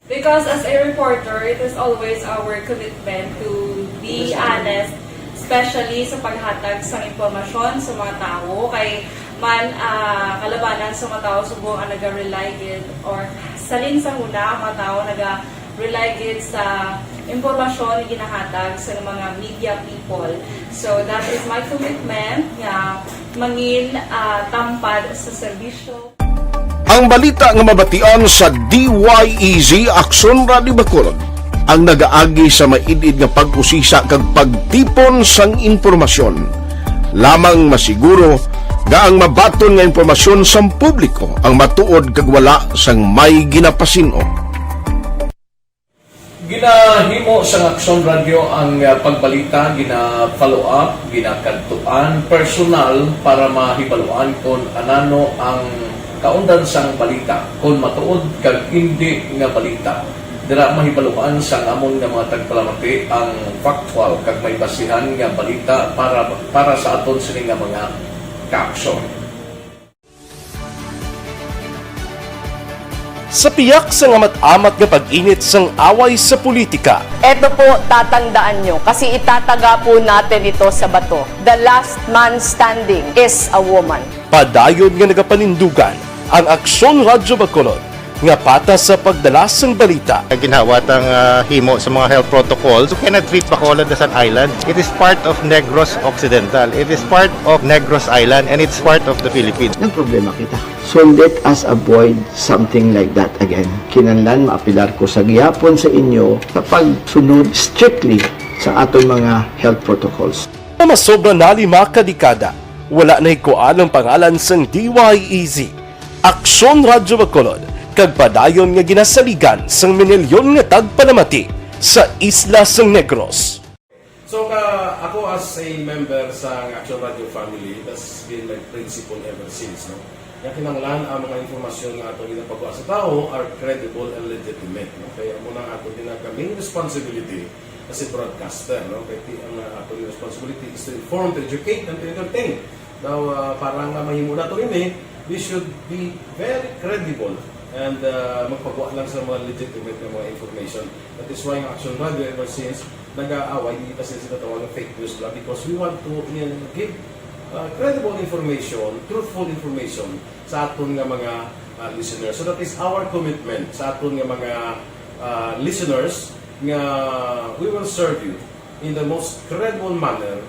Because as a reporter, it is always our commitment to be honest, especially sa paghatag sang impormasyon sa mga tawo. Kay man, ah, kalabanan sa mga tawo subong ang naga-rely gid, or salin sa huna ang mga tawo naga-rely gid sa impormasyon nga ginahatag sa mga media people. So that is my commitment nga mangin, ah, tampad sa serbisyo. Ang balita nga mabatian sa D Y E Z Aksyon Radio Bacolod ang nagaagi sa maid-id nga pag-usisa kag pagtipon sang impormasyon. Lamang masiguro nga ang mabaton nga impormasyon sang publiko ang matuod kag wala sang may ginapasin-o. Ginahimo sang Aksyon Radio ang, ah, pagbalita, gina-follow up, ginakadtuan personal para mahibaluan kon anano ang kaundan sang balita, kon matuod kag indi nga balita. Dira mahibaluan sang amon nga mga tagpalamati ang factual kag may basihan nga balita para, para sa aton sini nga mga kaaksyon. Sa piyak sang amat-amat nga pag-init sang away sa politika, Eto po, tatandaan nyo, kasi itataga po natin ito sa bato. The last man standing is a woman. Padayon nga nagapanindugan ang Aksyon Radyo Bacolod nga patas sa pagdala sang balita. Ginhawa tang, ah, himo sa mga health protocols. You cannot treat Bacolod as an island. It is part of Negros Occidental. It is part of Negros Island, and it's part of the Philippines. Nagproblema kita. So let us avoid something like that again. Kinahanglan maapelar ko sa gihapon sa inyo sa pagsunod strictly sa aton mga health protocols. Nga masobra na lima ka dekada, wala nahikuan ang pangalan sang D Y E Z, Aksyon Radyo Bacolod, kag padayon nga ginasaligan sang minilyon nga tagpalamati sa isla sang Negros. So, ka, ako as a member sa Action Radio family, that's been my principle ever since, no? Nga kinahanglan ang mga impormasyon nga ato ginapagawa sa tawo are credible and legitimate, no? Kaya amo na ato ginaka main responsibility as a broadcaster, no? Kay ti-, ang, uh, ato responsibility is to inform, to educate, and to entertain. Now, uh, para nga mahimo nato ini, we should be very credible and, uh, magpagawa lang sa mga legitimate nga mga information. That is why ang Action Radio ever since nag-aaway, hindi pa sila sinatawag ng fake news lang because we want to, you know, give, uh, credible information, truthful information sa aton nga mga, uh, listeners. So that is our commitment sa aton nga mga, uh, listeners nga we will serve you in the most credible manner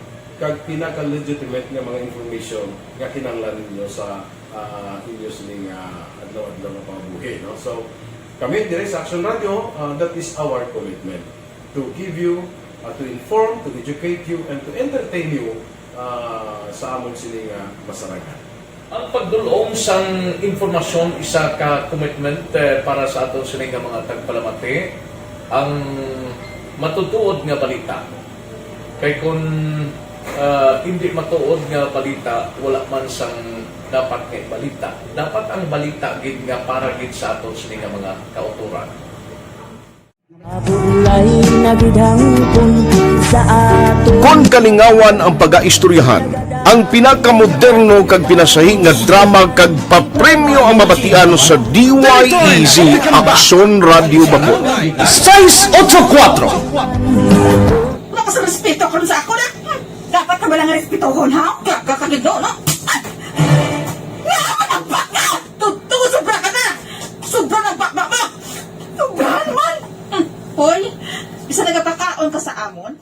kag pinaka-legitimate nga mga information nga kinahanglan ninyo sa, ah, inyo sining, ah, adlaw-adlaw nga pangabuhi, no? So, kami diri sa Action Radio, ah, that is our commitment, to give you, ah, to inform, to educate you, and to entertain you, ah, sa amon sining, ah, masarangan. Ang pagdul-ong sang impormasyon isa ka commitment, eh, para sa aton sini nga mga tagpalamati, ang matutuod nga balita. Kay kun, ah, indi matuod nga balita, wala man sang dapat nga balita. Dapat ang balita gid nga para gid sa aton sini nga mga kautoran. Mabulay na gid hangkon sa ato. Kon kalingawan ang pagaistoryahan, ang pinakamoderno kag pinasahi nga drama kag papremyo ang mabatian sa D Y E Z Aksyon Radyo Bacolod. Sais otso kuwatro. Wala ka sa respeto karon sa ako na. Dapat ka ba lang respetohon, ha? Gaga ka gid, no? Ay! Nga naman ang baka! Totoo, sobra ka na! Sobra ng baka mo! Sobra naman! Hmm. Hoy, isa nagapakaon ka sa amon?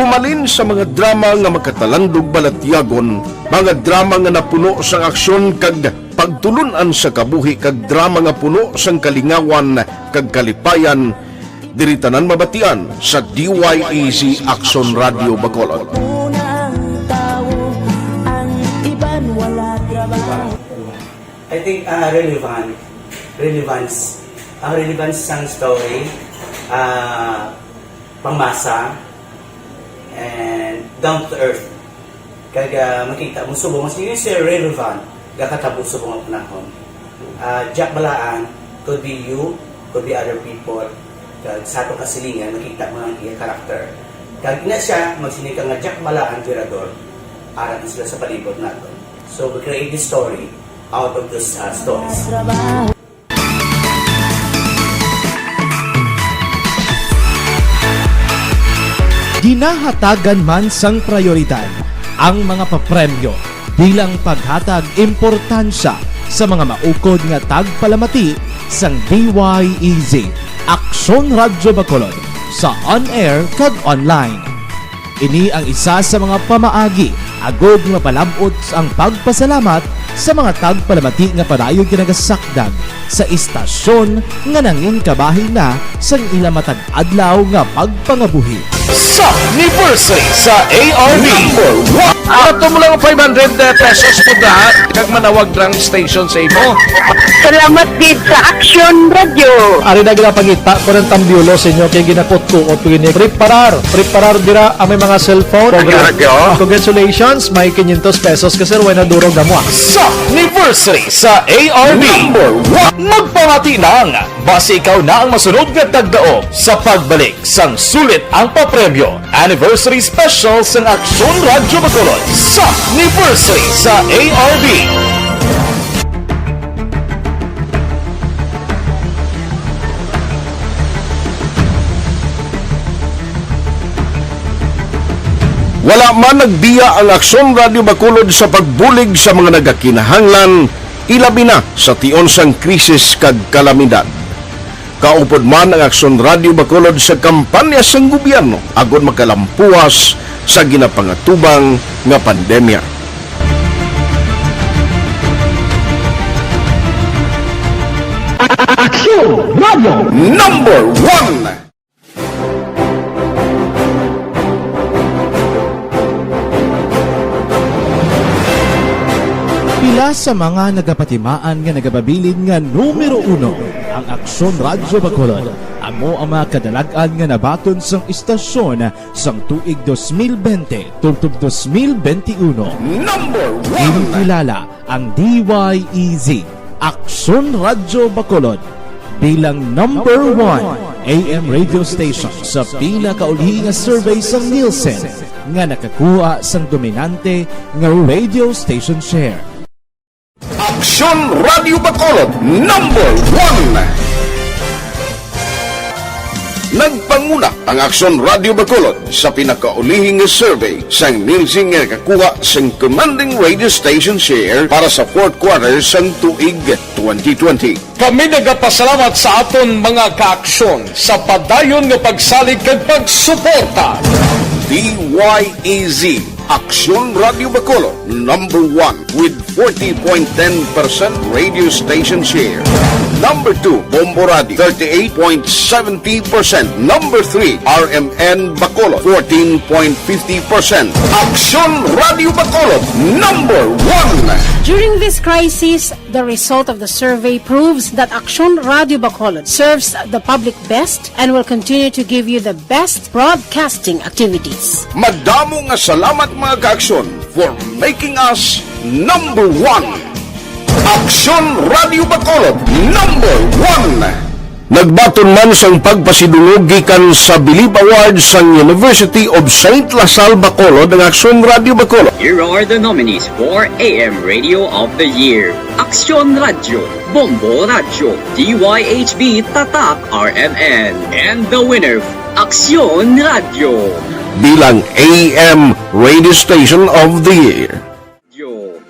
Humalin sa mga drama nga makatalandog balatyagon, mga drama nga napuno sang aksyon kag pagtulun-an sa kabuhi, kag drama nga puno sang kalingawan kag kalipayan, diri tanan mabatian sa D Y E Z Aksyon Radyo Bacolod. Unang tawo, ang iban wala trabaho. I think, ah, relevant, relevance, ang relevance sang story, ah, pangmasa, and down to earth. Kag, ah, makita mo subong, mas yun siya relevant, gakatabo subong ang panahon. Ah, Jack Balaan could be you, could be other people. Kag sa atong kasilingan, makita mo ang iya karakter. Kag ina siya, magsiling ka nga Jack Balaan, Virador, ara na sila sa palibot naton. So, we create this story out of those, ah, stories. Ginahatagan man sang prayoridad ang mga papremyo bilang paghatag importansya sa mga maukod nga tagpalamati sang D Y E Z Aksyon Radyo Bacolod sa on-air kag online. Ini ang isa sa mga pamaagi agod nga mapalab-ot ang pagpasalamat sa mga tagpalamati nga padayon ginagasakdag sa istasyon nga nangin kabahin na sang ila matag adlaw nga pagpangabuhi. Sa anniversary sa A R B. Number one. Ato mo lang five hundred pesos po na, kag manawag lang station sa imo. Salamat gid sa Action Radio. Ari na ginapangita ko ng tambyulo sa inyo kay ginakot-kuot ko ini. Preparar, preparar dira ang may mga cellphone. Action Radio. Congratulations, may quinientos pesos ka, sir, way na durog amo, ah. Sa anniversary sa A R B. Number one. Magpamati lang, basi ikaw na ang masunod nga tagdaog sa pagbalik sang sulit ang papremyo. Anniversary Special sang Aksyon Radyo Bacolod sa anniversary sa A R B. Wala man nagbiya ang Aksyon Radyo Bacolod sa pagbulig sa mga nagakinahanglan, ilabi na sa tion sang krisis kag kalamidad. Kaupod man ang Aksyon Radyo Bacolod sa kampanya sang gobyerno agod makalampuwas sa ginapangatubang nga pandemya. Aksyon Radyo Number One. Pila sa mga nagapatimaan nga nagapabilin nga numero uno ang Aksyon Radyo Bacolod. Amo ang mga kadalag-an nga nabaton sang istasyon sang tuig dos mil bente tubtob dos mil benti uno. Number one. Ginkilala ang D Y E Z, Aksyon Radyo Bacolod, bilang number one A M radio station sa pinakauli nga survey sang Nielsen nga nakakuha sang dominante nga radio station share. Aksyon Radyo Bacolod, number one. Nagpanguna ang Aksyon Radio Bacolod sa pinakaulihi nga survey sang Nielsen nga nakakuha sang commanding radio station share para sa fourth quarter sang tuig twenty twenty. Kami nagapasalamat sa aton mga kaaksyon sa padayon nga pagsalig kag pagsuporta. D Y E Z, Aksyon Radio Bacolod, number one with forty point ten percent radio station share. Number two, Bombo Radio, thirty-eight point seventy percent. Number three, R M N Bacolod, fourteen point fifty percent. Aksyon Radio Bacolod, number one. During this crisis, the result of the survey proves that Aksyon Radio Bacolod serves the public best and will continue to give you the best broadcasting activities. Madamo nga salamat, mga kaaksyon, for making us number one. Aksyon Radio Bacolod, number one. Nagbaton man sang pagpasidungog gikan sa Bilib Awards sang University of Saint La Salle Bacolod ang Aksyon Radio Bacolod. Here are the nominees for A M Radio of the Year. Aksyon Radio, Bombo Radio, D Y H B Tatak R M N, and the winner, Aksyon Radio. Bilang A M Radio Station of the Year. Yo.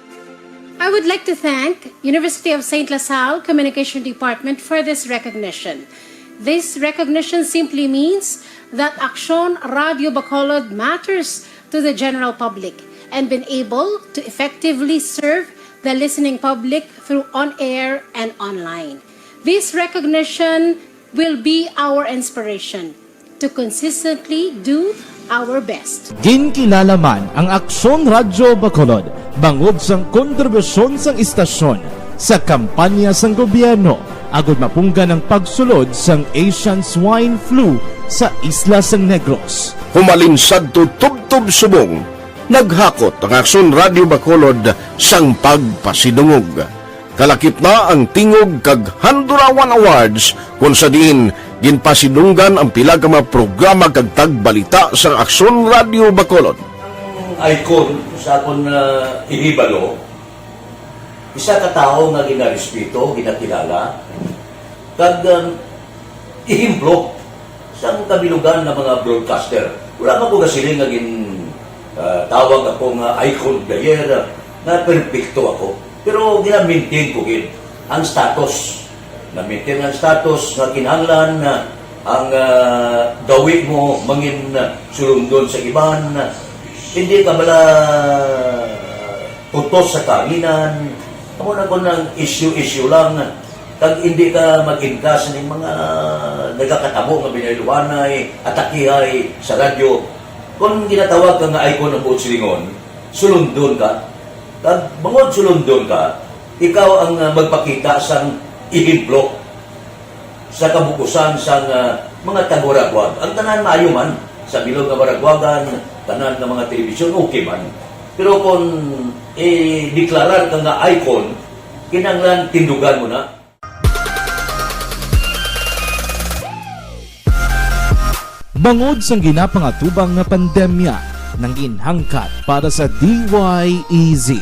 I would like to thank University of Saint La Salle Communication Department for this recognition. This recognition simply means that Aksyon Radio Bacolod matters to the general public and been able to effectively serve the listening public through on-air and online. This recognition will be our inspiration to consistently do our best. Ginkilala man ang Aksyon Radyo Bacolod bangod sang kontribusyon sang istasyon sa kampanya sang gobyerno agud mapunggan ang pagsulod sang Asian Swine Flu sa isla sang Negros. Humalin sadto tubtob subong, naghakot ang Aksyon Radyo Bacolod sang pagpasidungog. Kalakip na ang Tingog kag Handurawan Awards, kon sa diin ginpasidunggan ang pila ka mga programa kag tagbalita sang Aksyon Radyo Bacolod. Ang icon sa akon, ah, ihibalo, isa ka tawo nga ginarespeto, ginakilala, kag, um, ehemplo sang kabilugan nga mga broadcaster. Wala man ko gasiling nga gin, ah, tawag ako nga icon of the year, ah, nga perpekto ako. Pero gina-maintain ko gid ang status. Na-maintain ang status nga kinahanglan, ah, ang, ah, gawi mo mangin, ah, sulundon sa iban. Hindi ka bala putos sa kahanginan. Amo na kon ang issue-issue lang. Kag hindi ka mag-inka sa ning mga nagakatabo nga binayluhanay, atakihay sa radyo. Kon ginatawag ka nga icon ang buot silingon, sulundon ka. Kag bangod sulundon ka, ikaw ang, ah, magpakita sang ehemplo sa kabukusan sang, ah, mga tagwaragwag. Ang tanan maayo man, sa bilog nga waragwagan, tanan nga mga telebisyon, okay man. Pero kung i-deklarar ka nga icon, kinahanglan tindugan mo na. Bangod sang ginapangatubang nga pandemya, nanginhangkat para sa D Y E Z,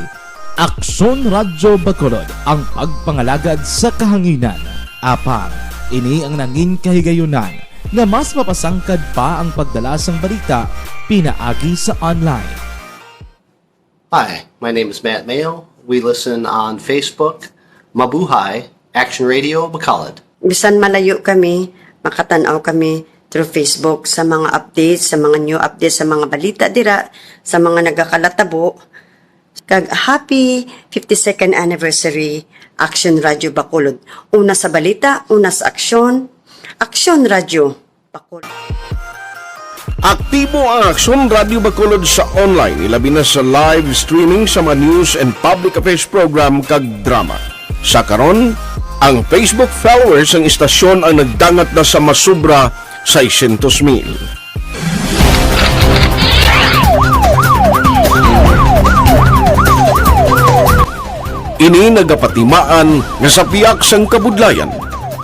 Aksyon Radyo Bacolod ang pagpangalagad sa kahanginan. Apang, ini ang nangin kahigayunan nga mas mapasangkad pa ang pagdala sang balita pinaagi sa online. Hi, my name is Matt Mayo. We listen on Facebook. Mabuhay, Action Radio Bacolod. Bisan malayo kami, makatan-aw kami through Facebook sa mga updates, sa mga new updates, sa mga balita dira, sa mga nagakalatabo. Kag happy fifty-second anniversary, Action Radio Bacolod. Una sa balita, una sa aksyon, Action Radio Bacolod. Aktibo ang Aksyon Radio Bacolod sa online, ilabi na sa live streaming sa mga news and public affairs program kag drama. Sa karon, ang Facebook followers sang istasyon ang nagdangat na sa masobra seiscientos mil. Ini nagapatimaan nga sa pihak sang kabudlayan,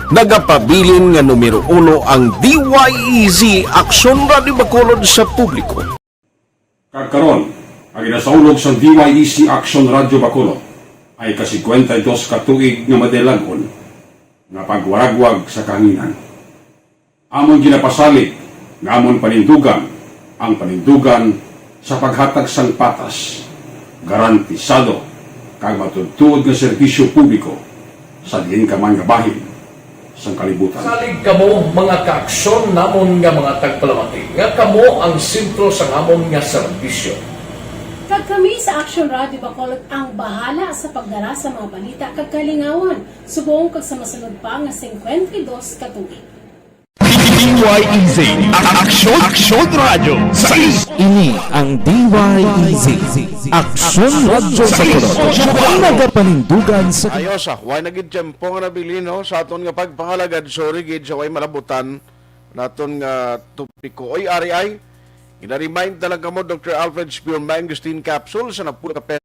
nagapabilin nga numero uno ang D Y E Z Aksyon Radio Bacolod sa publiko. Kag karon, ang ginasaulog sang D Y E Z Aksyon Radio Bacolod ay ka-singkwenta y dos ka tuig nga madaylagon nga pagwaragwag sa kahanginan. Amon ginapasalig nga amon panindugan ang panindugan sa paghatag sang patas, garantisado, kag matuod-tuod nga serbisyo publiko sa diin ka man nga bahin sang kalibutan. Salig kamo, mga kaaksyon namon nga mga tagpalamati, nga kamo ang sentro sang amon nga serbisyo. Kag kami sa Aksyon Radio Bacolod ang bahala sa pagdara sa mga balita kag kalingawan subong kag sa masunod pa nga singkwenta y dos ka tuig. D Y E Z, Aksyon, Aksyon Radyo sa Ini ang D Y E Z, Aksyon Radyo sa Color, nagapanindugan sa Ayos, ah, way na gid tiyempo nga nabilin, no, sa aton nga pagpangalagad. Sorry gid sa way malabutan naton nga topiko. Oy, ari ay, gina-remind na lang kamo, Doctor Alfred Spearmangosteen Capsule sa napulo ka pesos.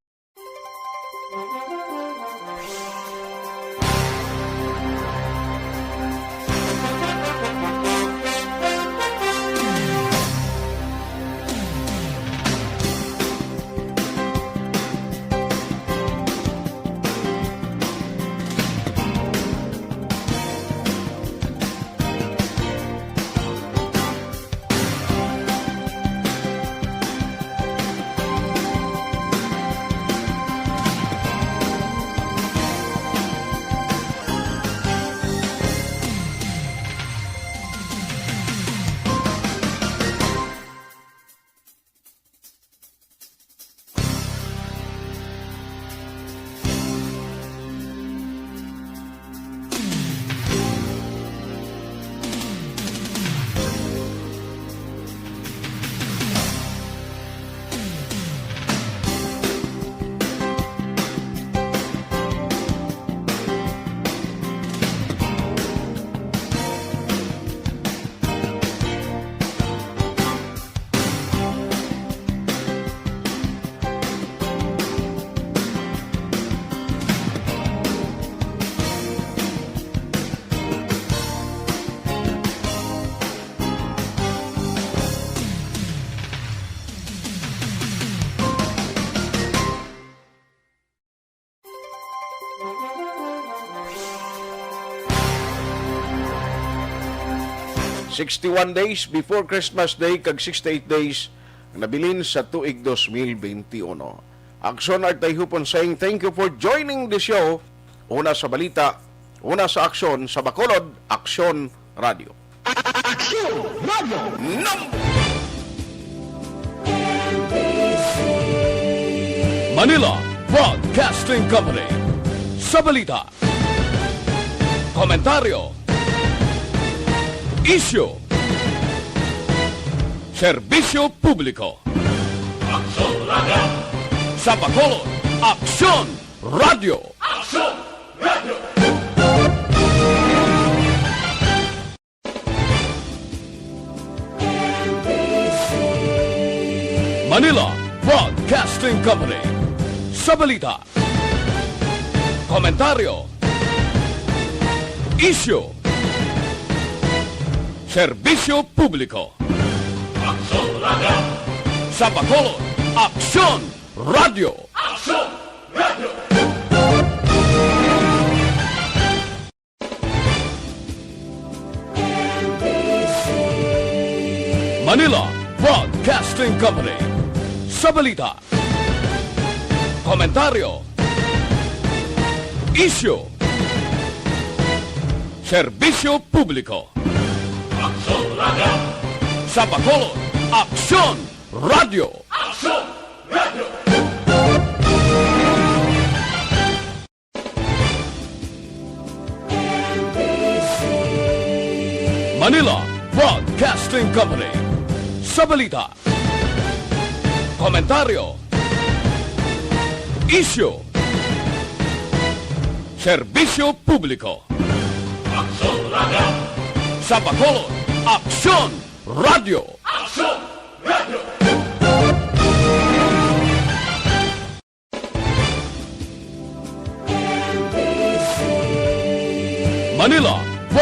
Sixty-one days before Christmas Day kag sixty-eight days nga nabilin sa tuig dos mil benti uno. Aksyon Artayhupon saying thank you for joining the show. Una sa balita, una sa aksyon, sa Bacolod, Aksyon Radio. Aksyon Radio. Number Manila Broadcasting Company. Sa balita, komentaryo, isyu, serbisyo publiko. Aksyon Radio. Sa Bacolod, Aksyon Radio. Aksyon Radio. Manila Broadcasting Company. Sa balita, komentaryo, isyu, serbisyo publiko. Aksyon Radio. Sa Bacolod, Aksyon Radio. Aksyon Radio. Manila Broadcasting Company. Sa balita, komentaryo, isyu, serbisyo publiko. Aksyon Radio. Sa Bacolod, Aksyon Radio. Aksyon Radio. Manila Broadcasting Company. Sa balita, komentaryo, isyu, serbisyo publiko. Aksyon Radio. Sa Bacolod, Aksyon Radio. Aksyon Radio. Manila